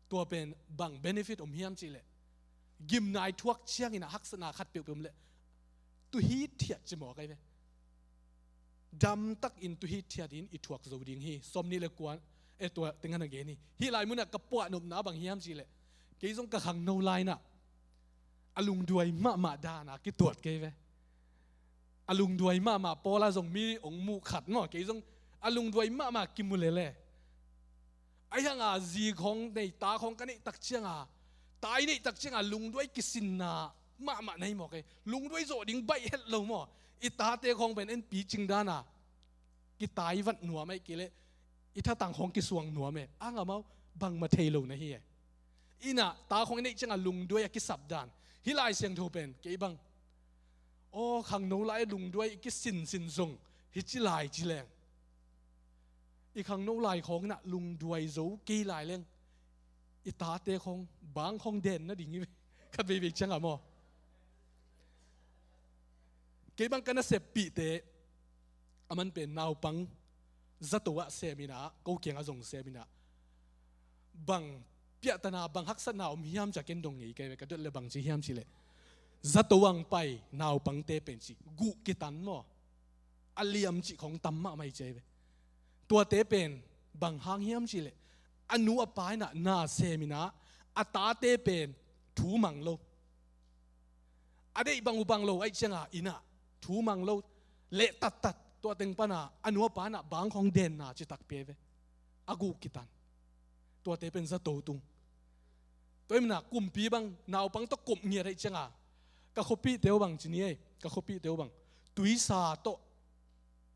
Tua pen bang benefit om hiam cih leh, gimnai thuak ciangin ah haksatna khat peuhpeuh om leh, tu hitthiat ci mawk ahi ve. Damtakin tu hitthiat in i thuak zo ding hi. Sawmnih le kua, eh, tua teng ah na gen hi. Hih lai munah ka puahnopna bang hiam cih leh, kei zong ka khangno lai-in ah a lungduai mahmah dan a kituat kei ve. A lungduai mahmah, Paul ah zong mi hong muh khat maw, kei zong a lungduai mahmah kimu lel e. Ahi hang a zi khawng nei, ta khawng ka neih takciang a, ta i neih takciang a lungduai kisinna mahmah na hi mawk e. Lungduai zawh ding baih het lo maw? I tate khawng pen en picing dan a kitai vat nuam ahih kei leh i thatang khawng kisuang nuam e. Ang amau bangmah thei lo na hi e. Inn ah ta khawng i neih ciang a lungduai a kisap dan. Hih Lai Siangtho pen kei bang, aw, khangno lai lungduai i kisinsin zong hi ci lai ci leng, i khangno lai khawng in ah lungduai zo kei lai leng, i tate khawng bang khawng den nading hi ve. Khat veivei ciang a maw? Kei bang ka naseppihte, a man pen naupang zato ah sem in ah, ko kiangah zong sem in ah, bang piahtana, bang haksatna om hiam ci-a ken dong ngei kei ve. Ka dot leh bang ci hiam cih leh, zato ah pai naupangte pen ci guh kitan maw, a liam cih khawng tam mahmah hi ci ahi ve. Tuate pen bang hang hiam cih leh, a nu a pa in ah na sem in ah, a tate pen thu mang lo, a deih bang uh bang lo ahih ciang a, inn ah thu mang lo, leh tattat, tua teng pan a a nu a pa in ah bang khawng denna ci takpi ahi ve. A guh kitan. Tuate pen zato tung. Tua ahih manin ah kumpi bang naupang tawh kop ngiat ahih ciang a, Ka khuapihte uh bang ci ni ei, ka khuapihte uh bang tuisa tawh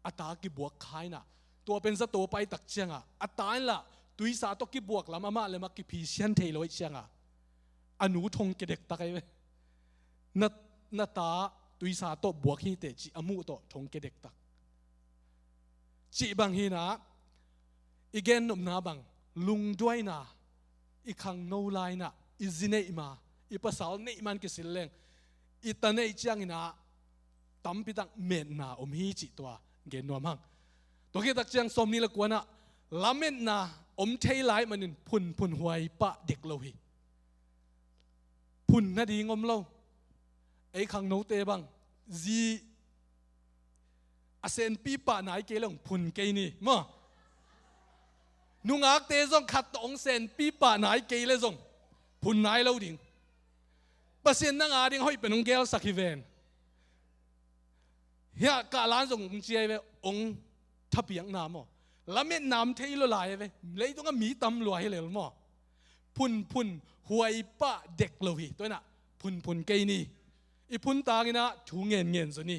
a ta kibuak kha inah, tua pen zato pai tak ciangah a ta inlah tuisa tawh kibuak lam amah le mah kiphisian thei lo ahih ciangah a nu thong kedek tak ahi ve. Na, na ta tuisa tawh buak hi teh cih a muh tawh thong kedek tak. Cih bang hinah i gennopna bang lungduaina, i khangno lai inah i zi neih ma, i pasal neih man kisil leng i ta neih cianginah tampitak metna om hi cih tua gen nuam hang. Tua khit tak ciang sawmnih le kuanah lametna om thei lai manin phunphun huai pah dek lo hi. Phun nading om lo. Ei khangnote bang zi a senpi pah nai kei le hong phun kei ni maw. Nungakte zong khat tawh hong senpi pah nai kei le zong phun nai lo ding. Pasian nang a ding hoih pen hong gelsak hi ven. Hiah kahlan zong hong ciai ve, hong thapiakna maw. Lametna om thei lo lai ve. Leitungah mi tam lua hi lel maw. Phunphun huai pah dek lo hi. Tua inah phunphun kei ni. I phun tanginah thu ngenngen zaw ni.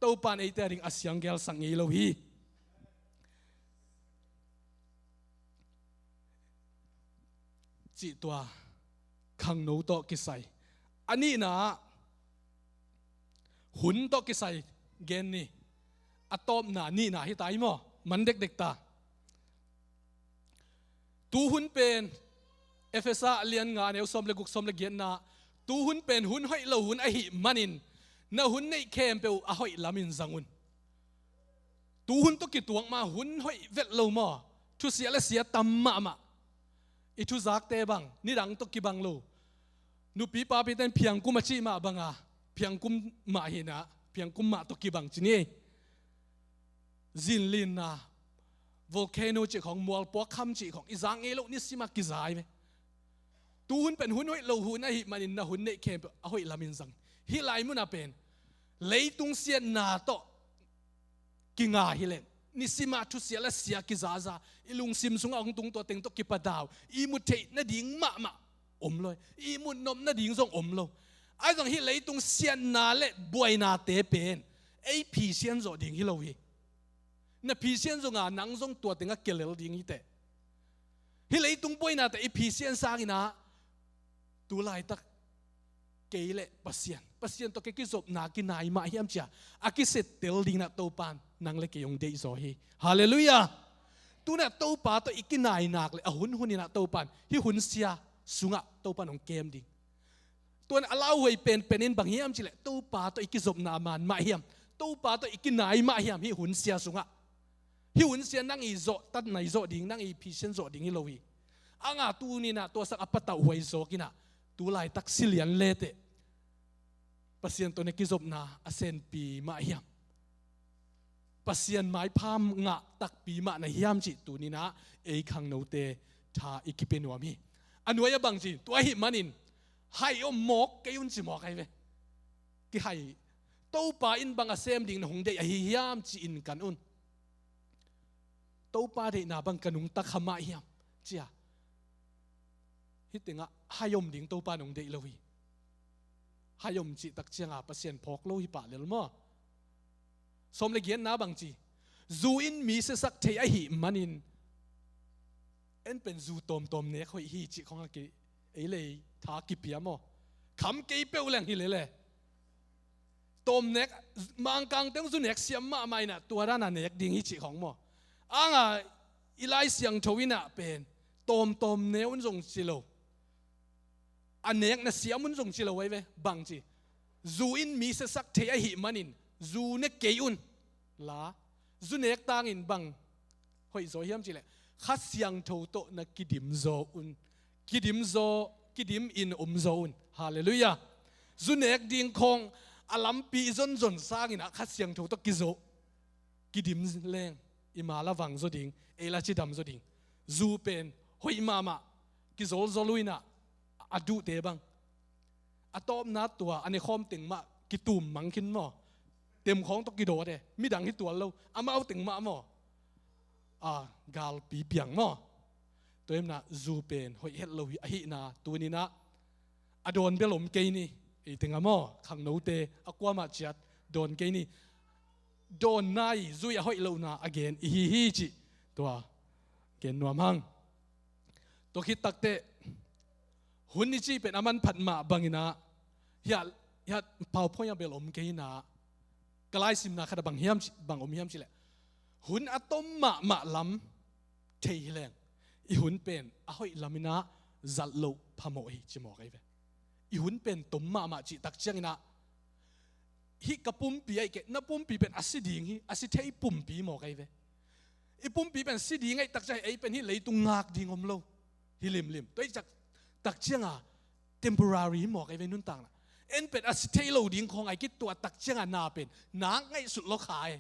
Topan eite a ding a siang gelsak ngei lo hi. Cih tua khangno tawh kisai. A nihna ah hun tawh kisai gen ni. A tawpna nihna hi ta hi maw. Man dekdek ta. Tuhun pen Efesa a lian nga a neu sawm le guk, sawm le giatna, tuhun pen hun hoih lo hun ahih manin na hun neih khempeuh a hoih lamin zang un. Tuhun tawh kituak mah hun hoih vet lo maw. Thusia le sia tam mahmah. I thuzakte bang nidang tawh kibang lo. Nupi papite in phiangkum a cih mah banga phiangkum mah hinah, phiangkum mah tawh kibang ci ni. Zinlinna, volcano cih khawng, mualpua kham cih khawng i zak ngei loh nisimah kiza hi ve. Tuhun pen hun hoih lo hun ahih manin na hun neih khempeuh a hoih lamin zang. Hih lai munah pen leitung siatna tawh kinga hileh nisimah thusia le sia kizaza, i lungsim sungah hong tung tua teng tawh kipadau, i ihmut theih nading mahmah om lo, i ihmut nop nading zong om lo. Ahi zong hih leitung siatna le buainate pen ei phisian zawh ding hi lo hi. Na phisian zonga nang zong tua tengah kia lel ding hi teh. Hih leitung buainate i phisian sanginah tu laitak kei le Pasian, Pasian tawh kei kizopna kinai mah hiam cia a kisettel dinginah Topan nang le kei hong deihzaw hi. Halleluiah. Tunah Topa tawh i kinai nak le a hunhuninah Topan hih hunsia sungah Topan hong kem ding. Tuan a lauhuai penpen in bang hiam cileh Topa tawh i kizopna man mah hiam, Topa tawh i kinai mah hiam hih hunsia sungah. Hih hunsia nang i zawh tatna i zawh ding, nang i phisian zawh ding hi lo hi. A nga tuninah tua sak a patauh huai zawkinah tu laitak silian leteh Pasian tawh na kizopna a senpi mah hiam, Pasian maipha ngah takpi mah na hiam cih tuninah ei khangnote tha i kipia nuam hi. A nuai a bang ci, tua ahih manin hai om mawk kei un ci mawk ahi ve. Kihai, Topa in bang a sem ding na hong deih ahi hiam ci-in kan un. Topa deihna bang ka nungta kha mah hiam cia hih tengah hai om ding Topa nong deih lo hi. Hai om cih tak cianga Pasian phawk lo hi pah lel maw. Sawm le giatna bang ci, zu in mi siasak thei ahih manin en pen zu tawmtawm nek hoih hi cih khawng a ki ei lei tha kipia maw. Kham kei peuh leng hi lele. Tawm nek, Mangkangte hong zu nek siam mahmah inah tua dana nek ding hi cih khawng maw. Anga i Lai Siangtho inah pen tawmtawm ne un zong ci lo, a nek na siam un zong ci lo ahi ve. Bang ci, zu in mi siasak thei ahih manin zu ne kei un la, zu nek tangin bang hoih zaw hiam cileh Kha Siangtho tawh na kidim zaw un. Kidim zaw, kidim in om zaw un. Halleluiah. Zu nek ding khawng a lampi i zonzon sanginah Kha Siangtho tawh kizo, kidim leng i ma la vang zaw ding, ei la cidam zaw ding. Zu pen hoih mahmah, kizolzol uh inah a duhte bang a tawpna tua a nekhawm teng mah kitum mang khin maw. Temkhawng tawh kidawt e, midang hi tual lo, amau teng mah maw. A galpi piang maw. Tua himna zu pen hoih het lo hi ahihna tuninah a dawn bel om kei ni. Ei tengah maw, khangnote a kuamah ciat dawn kei ni. Dawnna i zui a hoih lohna a gen i hi hi cih tua gen nuam hang. Tua khit takteh hun i cih pen a manphat mah banginah hiah, hiah PowerPoint a bel om kei inah ka laisimna khat a bang hiam ci, bang om hiam cileh, hun a tom mahmah lam thei hileng i hun pen a hoih laminah zat loh phamawh hi ci mawk ahi ve. I hun pen tom mahmah cih tak cianginah hih ka pumpi ahi kei, na pumpi pen a si ding hi, a si thei pumpi mawk ahi ve. I pumpi pen si ding ahi tak ciang ei pen hih leitung ngak ding om lo hi limlim. Tua hi tak, tak cianga temporary hi mawk ahi ve nuntakna. En pen a si thei lo ding khawng ahi kituah tak cianga na pen nak ngaihsut lo kha e.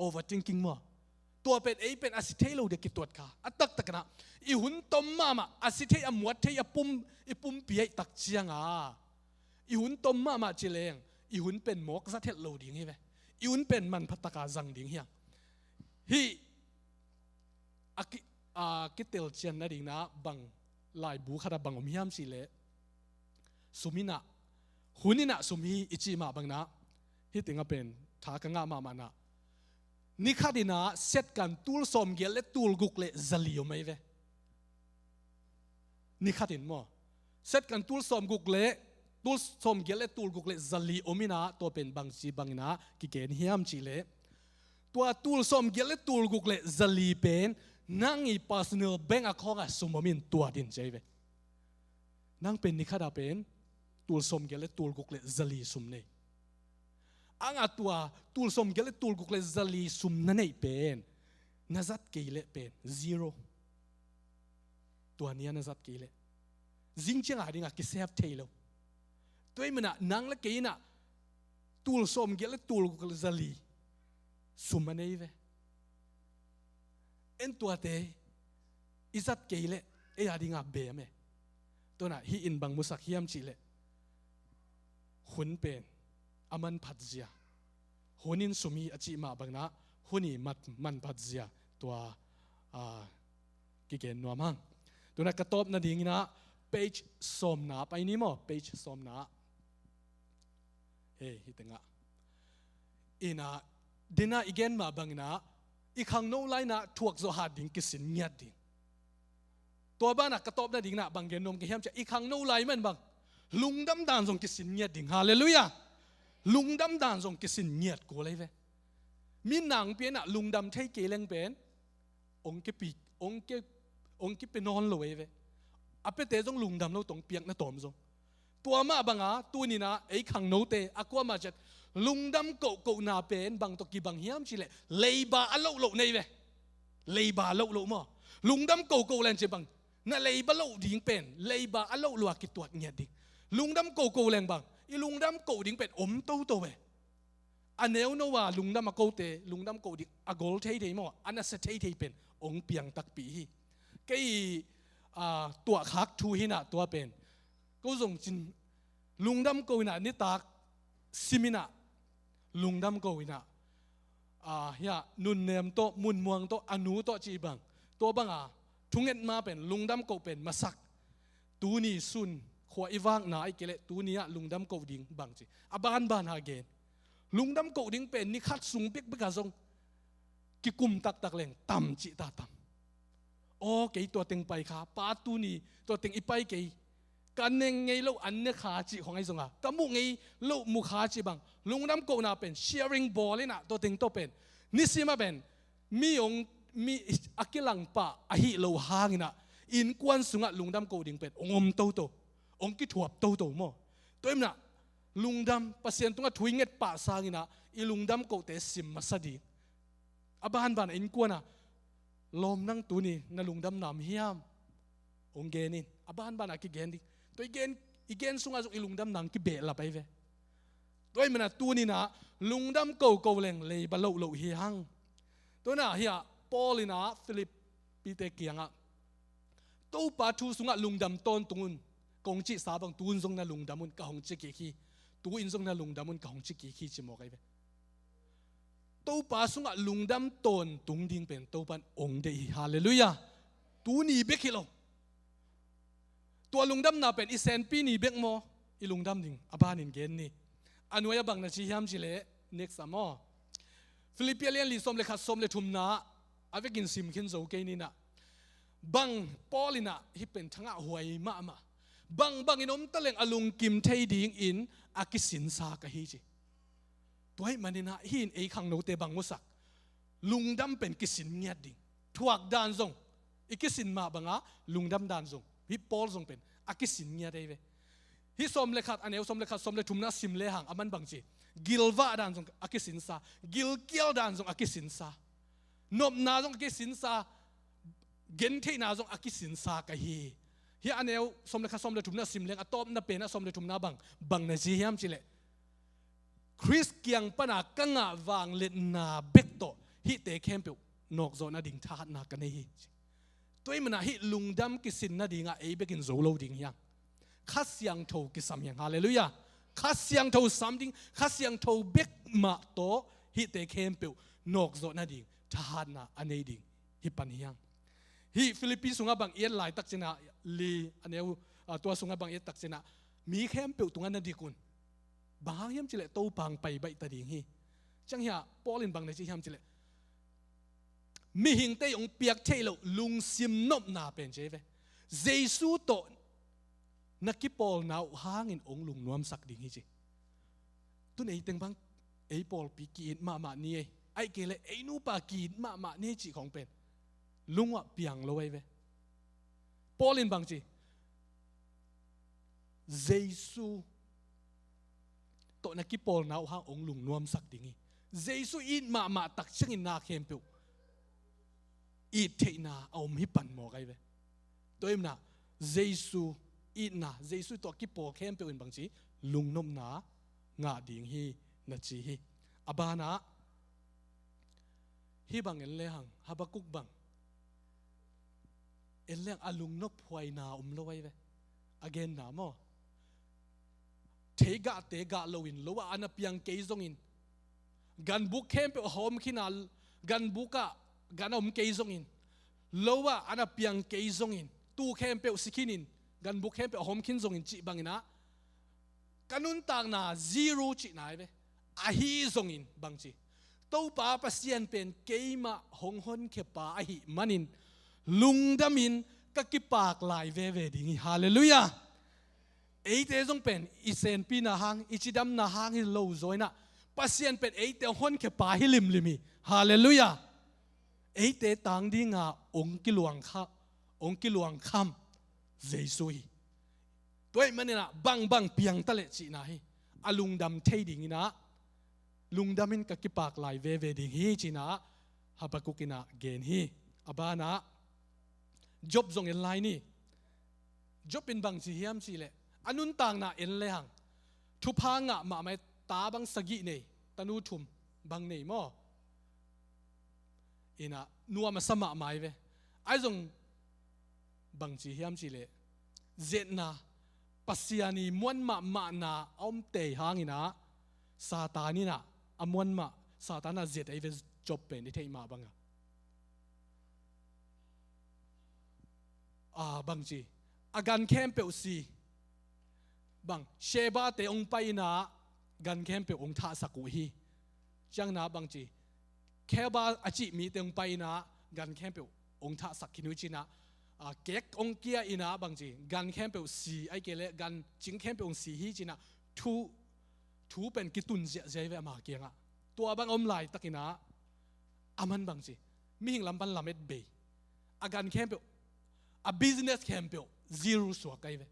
Overthinking maw? Tua pen ei pen a si thei lo dia kituat kha. A taktakinah i hun tom mahmah a si thei a muat thei a pum, i pumpi ahi tak cianga i hun tom mahmah cileng i hun pen mawk zat het lo ding hi ve. I hun pen manphataka zang ding hiang. Hih a ki, a kitelcian nadingna bang laibu khata bang om hiam cihleh, sum inah, hun inah sum hi i cih mah banginah hih tengah pen tha ka ngah mahmahnah ni khat inah setkan tul sawmgiat le tul guk le zali om ahi ve. Ni khat in maw, setkan tul sawmguk le, tul sawmgiat le tul guk le zali om inah tua pen bangci banginah kigen hiam cihleh, tua tul sawmgiat le tul guk le zali pen nang i personal bank account ah sum om in tua din ci ahi ve. Nang pen ni khat ah pen tul sawmgiat le tul guk le zali sum nei. Anga tua tul sawmgiat le tul guk le zali sum na neih pen na zat kei leh pen zero. Tua ni a na zat kei leh zing cianga dinga kisave thei lo. Tua hi manah nang le kei inah tul sawmgiat le tul guk le zali sum a nei ve. En tuate i zat kei leh ei a dinga bem e. Tuanah hih in bang musak hiam cihleh, hun pen a manphat zia, hun in sum hi a cih mah banginah hun i mat, manphat zia tua, a, kigen nuam hang. Tuanah ka tawp nadinginah page sawmna pai ni maw, page sawmna. Hei, hih tengah inah, dinah i gen mah banginah i khangno lai inah thuak zawh hat ding, kisin ngiat ding. Tua banah ka tawp nadinginah bang gen nuam ka hiam ciah, i khangno lai man bang lungdam dan zong kisin ngiat ding. Halleluiah. Lungdam dan zong kisin ngiat kul ahi ve. Mi nang pianah lungdam thei kei leng pen ong kipi, ong ki, ong kipi nawn lo ahi ve. A piate zong lungdam lo tong piakna tawm zong. Tua mah banga tuninah ei khangnote a kuamah ciat lungdam kohkohna pen bang tawh kibang hiam cihleh, leiba a lohloh nei ve. Leiba lohloh maw? Lungdam kohkoh leng ci bang na leiba loh ding pen leiba a lohloh a kituat ngiat ding. Lungdam kohkoh leng bang i lungdam koh ding pen om toto ve. A neuno a lungdam a kote lungdam koh ding a gol theithei maw, a nasia theithei pen ong piang takpi hi. Kei, a, tuahkhak thu hinah tua pen ko zong cin lungdam ko inah nitak siminah lungdam ko inah, a, hiah nunnem tawh munmuang tawh a nu tawh cih bang, tua banga thunget ma pen lungdam koh pen masak. Tuni sun khua i vakna ahi kei leh tuni ah lungdam koh ding bang ci a banbana gen. Lungdam koh ding pen ni khat sung bekbek ah zong kikum taktak leng tam cih ta tam. Aw, kei tua teng pai kha, pa tuni tua teng i pai kei, ka neng ngei lo an ne kha cih khong ahi zonga, ka muh ngei lo mu kha cih bang. Lungdam kohna pen sharing bawl inah tua teng tawh pen nisim ah pen mi ong, mi a kilang pah ahi lo hanginah innkuan sungah lungdam koh ding pen ong om toto, ong kithuap toto maw? Tua inah lungdam, Pasian tungah thu i nget pah sanginah i lungdam kohte sim masa ding. A banbanah innkuanah lawm nang tuni na lungdam nam hiam? Ong gen in. A banbanah kigen ding. Tua i gen, i gen sungah zong i lungdam nang kibehlap ahi ve. Tua hi manah tuninah lungdam kohkoh leng leiba lohloh hi hang. Tuanah hiah Paul inah Philippite kiangah Topa thu sungah lungdam tawntung un kong cihsa bang tu-in zong na lungdam un ka hong ci kik hi. Tu-in zong na lungdam un ka hong ci kik hi ci mawk ahi ve. Topa sungah lungdam tawntung ding pen Topan ong deih hi. Halleluiah. Tuni bek hi lo. Tua lungdamna pen i senpi ni bek maw? I lungdam ding a banin gen ni. A nuai a bang na ci hiam cih leh, next a maw, Filippi a lian li sawm le khat, sawm le thumna a vekin sim khin zo kei ni na. Bang Paul in ah hih pen thangah huai mahmah. Bangbangin om taleng a lungkim thei dingin a kisinsa ka hi ci. Tua ahih manin ah hih in ei khangnote bang musak? Lungdam pen kisin ngiat ding. Thuak dan zong i kisin mah banga lungdam dan zong, hih Paul zong pen a kisin ngiat ei ve. Hih sawm le khat, a neu sawm le khat, sawm le thumna sim lehang a man bang ci? Gilvah dan zong a kisinsa, gilkial dan zong a kisinsa, nopna zong a kisinsa, gentheihna zong a kisinsa ka hi. Hih a neu sawm le khat, sawm le thumna sim leng a tawpna pen a sawm le thumna bang, bang na ci hiam cih leh, Khrist kiang pana ka ngah vangliatna bek tawh hihte khempeuh nawkzawh nading thahatna ka nei hi. Tua ahih manin ah hih lungdam kisin nadingah ei bekin zo lo ding hi hang. Kha Siangtho kisam hi hang. Halleluiah. Kha Siangtho sam ding, Kha Siangtho bek mah tawh hihte khempeuh nawkzawh nading thahatna a nei ding hih pan hi hang. Hih Filippi sungah bang i et laitak cin ah, li a neu, ah, tua sungah bang i et tak cin ah, mi khempeuh tungah na dik un. Bang hang hiam cih leh Topa hong pai baih ta ding hi. Ciang hiah Paul in bang na ci hiam cih leh, mihingte hong piak theih loh lungsim nopna pen ci ei ve. Jesu tawh na kipawlna uh hangin hong lungnuamsak ding hi ci. Tun ei teng bang, ei pawlpi ki-it mahmah ni ei, ahih kei leh ei nupa ki-it mahmah ni ei cih khawng pen lung uah piang lo ei ve. Paul in bang ci? Jesu tawh na kipawlna uh hang hong lungnuamsak ding hi. Jesu it mahmah tak ciangin na khempeuh it theihna a om hi pan mawk ei ve. Tua ahih manin ah Jesu itna, Jesu tawh kipawl khempeuh in bang ci? Lungnopna ngah ding hi na ci hi. A banah hih bang en lehang, Habakuk bang en lehang a lungnop huaina om lo ei ve. A genna maw, theigahte gah loin, lo ah an a piang kei zongin, ganbuk khempeuh a hawm khin a, ganbuk ah gan a om kei zongin, lo ah an a piang kei zongin, tuu khempeuh si khinin, ganbuk khempeuh a hawm khin zongin cih bangin ah, ka nuntakna zero cihna ei ve. Ahi zongin bang ci? Topa Pasian pen keimah hong honkhia pa ahih manin lungdamin ka kipak lai veve ding hi. Halleluiah. Eite zong pen i senpihna hang, i cidamna hang hi lo zaw in ah, Pasian pen eite hong honkhia pa hi limlim hi. Halleluiah. Eite tang dinga hong kiluang kha, hong kiluang kham Jesu hi. Tua ahih manin ah bangbang piang ta leh cihna hi. A lungdam thei dingin ah, lungdamin ka kipak lai veve ding hi ci-in ah Habakuk in ah gen hi. A banah Job zong en lai ni. Job in bang ci hiam cih leh, a nuntakna en lehang, thupha ngah mahmah, ta bang sagih nei, tanu thum bang nei maw. In ah nuam a sa mahmah ei ve. Ahi zong bang ci hiam cih leh, zetna, Pasian ii muan mahmahna a om tei hangin ah, Satan in ah a muan mah, Satan a zet ei ve, Job pen i theih mah bangah. A, bang ci, a gan khempeuh si. Bang, Sheba-te hong pai in ah gan khempeuh hong thahsak uh hi. Ciangin ah bang ci, Geba a cih mite hong pai in ah gan khempeuh hong thahsak khin uh hi ci-in ah, a, kek hong kia in ah bang ci, gan khempeuh si, ahih kei leh gan cing khempeuh hong si hi ci-in ah thu, thu pen kitun ziahziah ei ve ama kiangah. Tua bang a om laitakin ah, aman bang ci, mihing lam pan lamet bei, a gan khempeuh, a business khempeuh zero suak ei ve.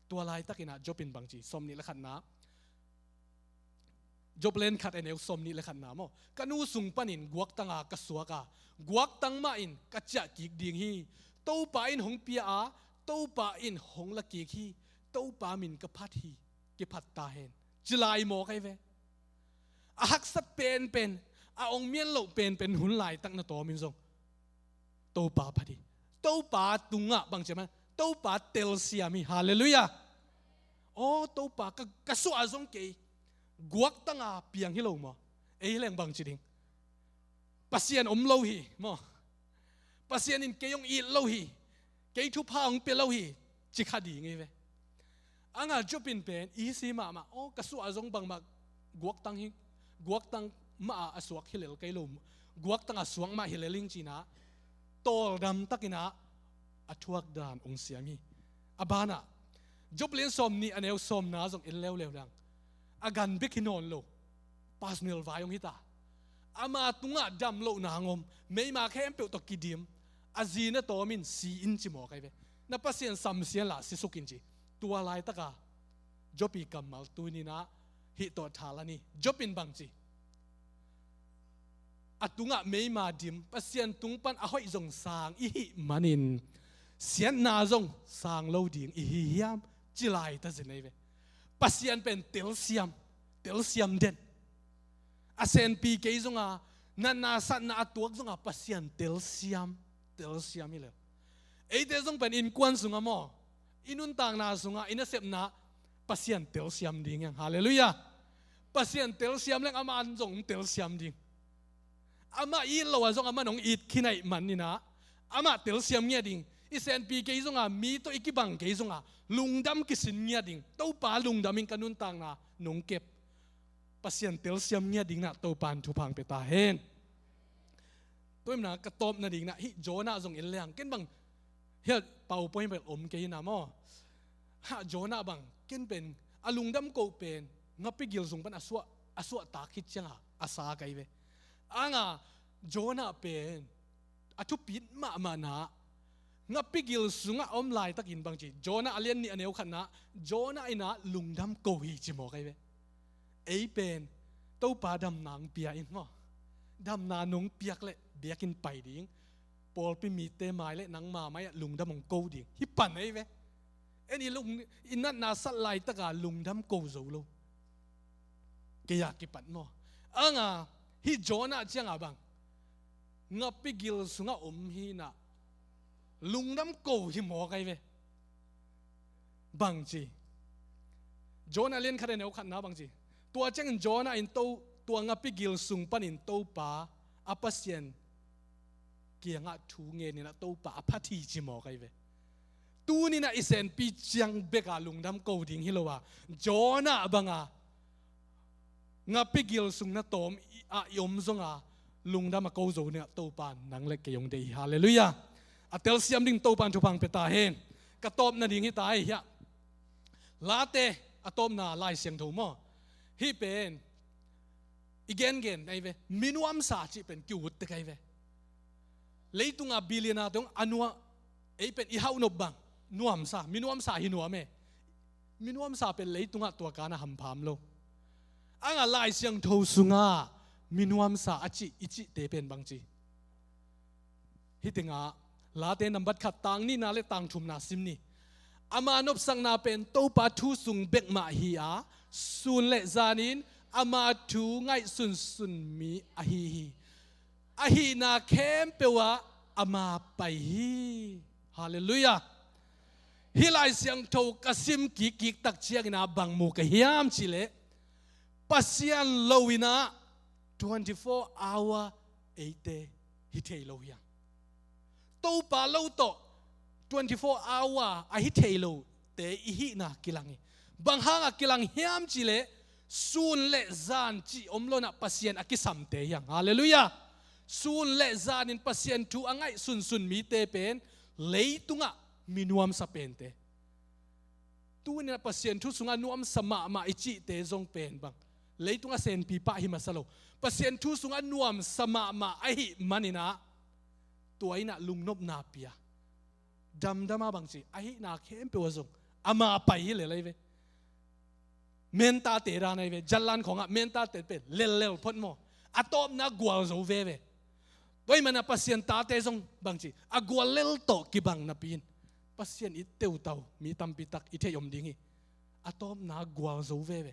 Tua laitakin ah Job in bang ci, sawmnih le khatna, Job lian khat, a neu sawmnih le khatna maw, ka nu sung panin guaktanga ka suak a, guaktang mahin ka ciah kik ding hi. Topa in hong pia a, Topa in hong la kik hi. Topa min ka phat hi, kiphat ta hen, ci lai mawk ei ve. A haksat penpen, a hong mian loh penpen hun laitak na tawmin zong Topa phat hi. Topa tungah bang ci hiam, Topa telsiam hi. Halleluiah. Aw, Topa, ka, ka suah zong kei guaktanga piang hi lo maw? Ei hi leng bang ci ding? Pasian om lo hi maw? Pasian in kei hong it lo hi, kei thupha hong pia lo hi, ci kha ding ei ve. Anga Job in pen i hi si mahmah, aw, ka suah zong bangmah guaktang hi, guaktang mah a suak hi lel kei lo, guaktang a suak mah hi lel ing ci-in ah tawldam takin ah a thuak dan hong siam hi. A banah Job lian sawmnih a neu sawmna zong en leuleu leng, a gan bek hi nawn lo, personal vai hong hi ta. Ama tungah damlohna hong om, meima khempeuh tawh kidim, a zi na tawm in si in ci mawk ahi ve. Na Pasian samsia in la sisuk in ci. Tua laitaka Job i kammal tuni-in ah hih tawh tha la ni. Job in bang ci? A tungah meima dim, Pasian tung pan a hoih zong sang i hih manin siatna zong sang lo ding i hi hiam, ci lai ta zen ahi ve. Pasian pen telsiam, telsiam den. A senpi kei zong a, natna satna a tuak zong a, Pasian telsiam, telsiam hi lel. Eite zong pen innkuan sungah maw, i nuntakna sungah, i nasepna, Pasian telsiam ding hi hang. Halleluiah. Pasian telsiam leng amah zong telsiam ding. Amah it loh a zong amah hong it khin ahih manin ah, amah telsiam ngiat ding. I senpi kei zong a, mi tawh i kibang kei zong a, lungdam kisin ngiat ding. Topa, lungdam ing, ka nuntakna nong kep. Pasian telsiam ngiat dingin ah Topa in thupha hong pia ta hen. Tua ahih manin ah ka tawpna dingin ah hih Jonah zong en leng, ken bang hiah PowerPoint bel om kei hi na maw. Hah, Jonah bang, ken pen a lungdam koh pen ngapi gil sung pan a suah, a suahtak khit ciangah a sa ka hi ve. Anga Jonah pen a thupit mahmahna, ngapi gil sungah a om laitakin bang ci? Jonah a lian nih a neu khatna, Jonah in ah lungdam ko hi ci mawk ahi ve. Ei pen Topa damna hong pia in maw, damna nong piak leh biakinn pai ding, pawlpi mite mai leh nangma mai-ah lungdam hong ko ding, hih pan ahi ve. En i lung, i natna sat laitaka lungdam ko zo lo. Kei a kipat maw. Anga hih Jonah ciangah bang, ngapi gil sungah om hi-in ah lungdam ko hi mawk ahi ve. Bang ci? Jonah lian khat a neu khatna bang ci? Tua ciangin Jonah in To, tua ngapi gil sung panin Topa a Pasian kiangah thu ngenin ah Topa a phat hi ci mawk ahi ve. Tuni-in ah i senpi ciang bek a lungdam ko ding hi lo a, Jonah bang a ngapi gil sung na tawm i, ah, i om zong a lungdam a ko zo dingin ah Topa in nang leh kei hong deih hi. Halleluiah. A telsiam ding Topa in thupha hong pia ta hen. Ka tawpna ding hi ta ahi hiah. Late a tawpna Lai Siangtho maw. Hih pen i gengen ahi ve. Minuamsa cih pen ki-ut tek ahi ve. Leitunga billionaire teng a nuam, ei pen i hauh nop bang, nuamsa, minuamsa hi nuam e. Minuamsa pen leitungah tua kana hampha om lo. Anga Lai Siangtho sungah minuamsa a cih, i cihte pen bang ci? Hih tengah Late nambat khat, tang nihna leh tang thumna sim ni. Ama nopsakna pen Topa thu sung bek mah hi a, sun leh zanin ama thu ngaihsunsun mi ahi hi. A hihna khempeuh ah ama pai hi. Halleluiah. Hih Lai Siangtho ka sim kikkik tak ciangin ah bang mu ka hiam cih leh, Pasian lo-in ah twenty-four hour eite hi thei lo hi hang. Topa lo tawh twenty-four hour a hi thei lote i hihna kilang hi. Bang hangah kilang hiam cih leh, sun leh zan cih om lo-in ah Pasian a kisamte hi hang. Halleluiah. Sun leh zanin Pasian thu a ngaihsunsun mite pen leitungah minuamsa pente. Tuni-in ah Pasian thu sungah nuamsa mahmah i cihte zong pen bang, leitungah senpi pah hi masa lo. Pasian thu sungah nuamsa mahmah ahih manin ah, tua in ah lungnopna pia. Damdam a bang ci, a hihna khempeuh ah zong ama pai hi lel ahi ve. Mentate dan ahi ve. Jallan khawngah mentate pen lellel phot maw. A tawpna gualzo veve. Tua ahih manin ah Pasian tate zong bang ci, a guallel tawh kibang napi-in Pasian it teutau mi tampi tak i theih om ding hi. A tawpna gualzo veve.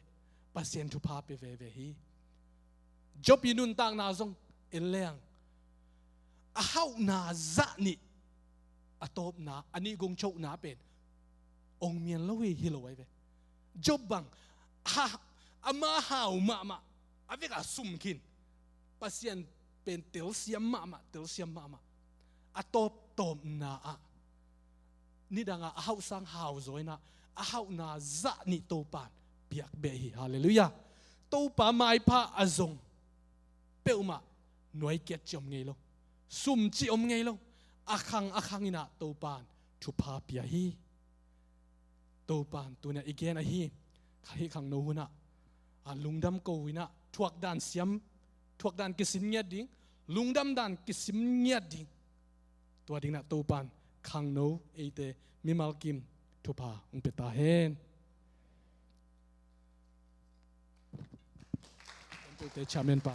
Pasian thupha pia veve hi. Job i nuntakna zong en leng, a hauhna zah nih, a tawpna, a nih gong chohna pen ong mian lo hi, hi lo ahi ve. Job bang, ha, ama hau mahmah, a vekah sum khin. Pasian pen telsiam mahmah, telsiam mahmah. A tawptawpna ah, nidangah a hauhsang hauzaw in ah, a hauhna zah nih Topan piak beh hi. Halleluiah. Topa maipha a zong peuhmah nuai kiat ci om ngei lo, sum ci om ngei lo. A khang a khang inah Topan thupha pia hi. Topan tuna i gen ahi, hih khangno hunah a lungdam ko inah thuakdan siam, thuakdan kisin ngiat ding, lungdamdan kisin ngiat ding. Tua dingnah Topan khangno eite mimal kim thupha hong pia ta hen. Chairman pa.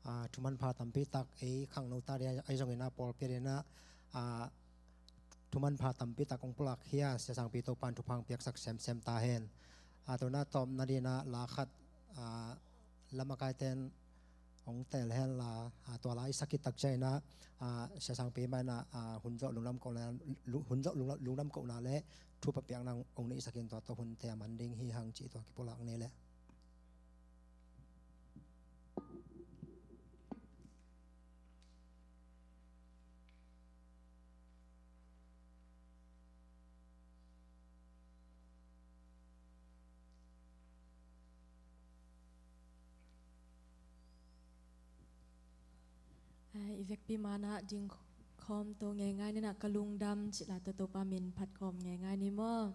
Aa, thumanpha tampi tak ei khangno ta ding ahi zongin ah pawlpi adingin ah, aa, thumanpha tampi tak hong pulak hi a, Sia Sangpi Topan thupha hong piaksak semsem ta hen. Aa, tuna tawpna dingin ah la khat, aa, lamakaiten hong tel hen la, aa, tua la i sak khit tak ciangin ah, aa, Sia Sangpi mah in ah, aa, hun zawh lungdam kohna, lu-, hun zawh lungdam, lungdam kohna le thupha piakna hong neihsak in tua tawh hunte a man ding hi hang cih tua kipulak ni leh. Ai, i vekpi manah ding khawm to ngeingai ni nah, ka lungdam cih la tawh Topa min phat khawm ngeingai ni maw?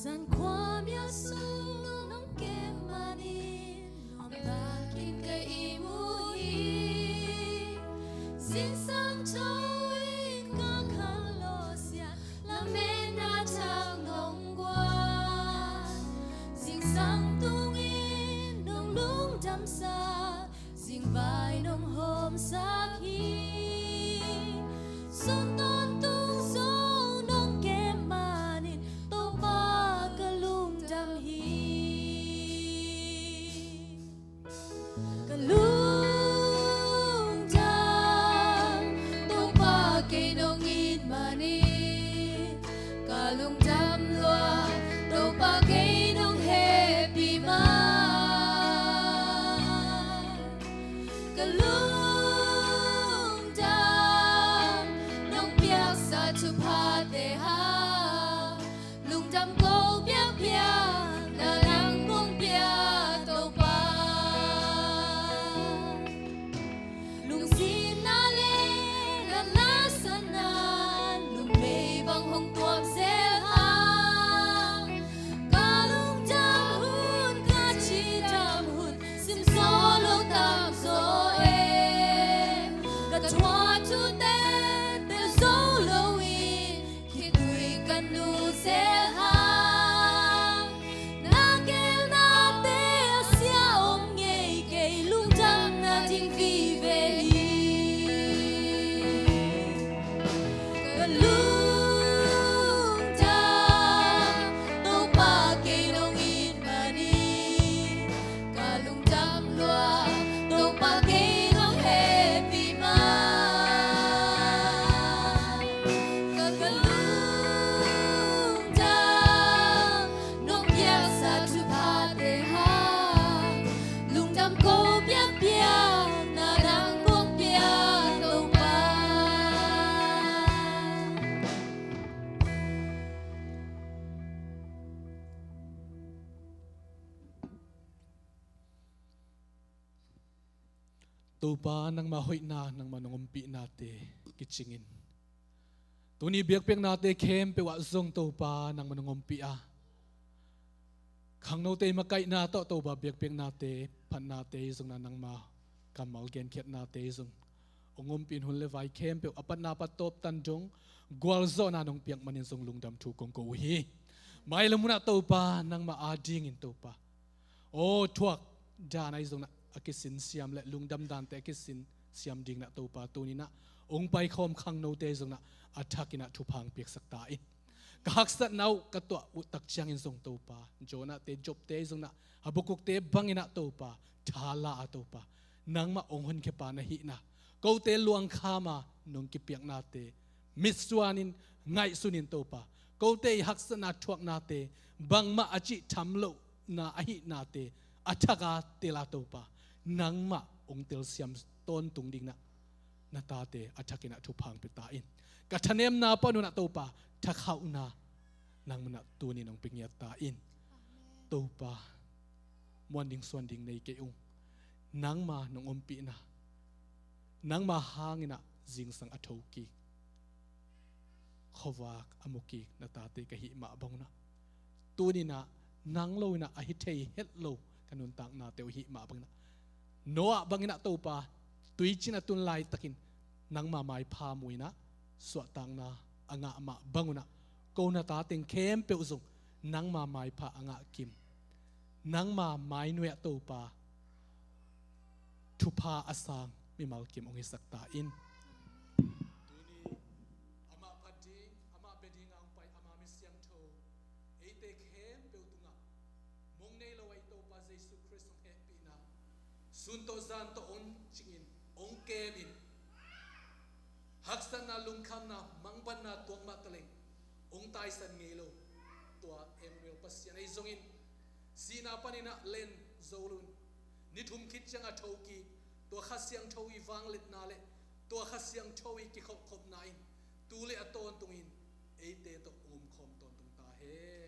Zan khuamial sung nong kem manin nuamtakin ka ihmu hi. Zingsang tho in ka khang lawhsiat, lametna thak nong guan. Zingsang tungin nong lungdamsak, zingvai nong hawmsak hi. Sun tawntung zong nong kem manin Topa ka lungdam hi. Ka lungdam, Topa kei nong it manin ka lungdam lua, Topa kei nong hehpih ma. Ka lungdam, nong piaksa thuphate hang lungdam ko piakpiak, na nang kong pia Topa. Lungsinna le natna sanna, lungmei bang hong tuam zel hang. Ka lungdam hun, ka cidam hun, sim zo lo tam zaw e. Ka thuak thute tel zo lo in, khitui ka nu zel hang. Na gelnate a sia om ngei, kei lungdamna ding vive hi. Ka lungdam, Topa kei nong it manin ka lungdam lua, Topa kei nong hehpih ma. Ka, ka lungdam, nong piaksa thuphate hang lungdam ko piakpiak, na nang kong pia Topa. Topa, nangmah hoihna, nangmah nong ompihnate kicingin, tuni biakpiaknate khempeuh ah zong Topa, nangmah nong ompih a, khangnote i makaihna tawh Topa biakpiaknate, phatnate zong na nangmah kammal genkhiatnate zong hong ompih in hun le vai khempeuh a patna pat tawp tan dong gualzawhna nong piak manin zong lungdam thu kong ko uh hi. Mailam hunah Topa, nangmah adingin Topa, aw thuak dan ahi zongin ah a kisin siam le lungdam dante a kisin siam dingin ah Topa, tuni-in ah hong paikhawm khangnote zongin ah a thakin ah thupha hong piaksak ta in. Ka haksatna uh ka tuah uh tak ciangin zong Topa, Jonahte, Jobte zongin ah, Habakkukte bangin ah Topa, thala a Topa, nangmah hong honkhia pa na hihna, kote luangkham a nong kipiaknate mitsuanin, ngaihsunin Topa, kote i haksatna thuaknate bangmah a cih tham lohna ahihnate a thak a tel a Topa, nangmah hong telsiam tawntung dingin ah na tate a thakin ah thupha hong pia ta in. Ka thanemna pan un ah Topa, thakhauhna nangmah in ah tuni-in hong pia ngiat ta in. Topa, muan ding suan ding nei kei ung. Nangma nong ompihna, nangma hangin ah zingsang a thokik, khuavak a mukik na tate ka hih mah bang un ah, tuni-in ah nang lo-in ah a hi thei het lo ka nuntaknate uh hih mah bangin ah, Noah bangin ah Topa, tuicin a tun laitakin nangma maipha mu-in ah suahtakna a ngah mah bang un ah, ko na ta teng khempeuh zong nangma maipha a ngah kim, nangma mainuai ah Topa, thupha a sang mimal kim hong hisak ta in. Tuni amah phat ding, amah bia ding a hong pai, ama mi siangtho, eite khempeuh tungah mong nei lo a i Topa Jesu Khrist hong hehpihna, sun tawh zan tawh hong cingin, hong kemin, haksatna, lungkhamna, mangbatna tuak mah taleng hong taisan ngei lo tua Emmanuel Pasian ahi zongin, sihna panin ah len zo loin, ni thum khit ciang a thokik tua Kha Siangtho i vangliatna le tua Kha Siangtho i kikhopkhopna in tu le a tawntungin eite tawh hong omkhawm tawntung ta hen.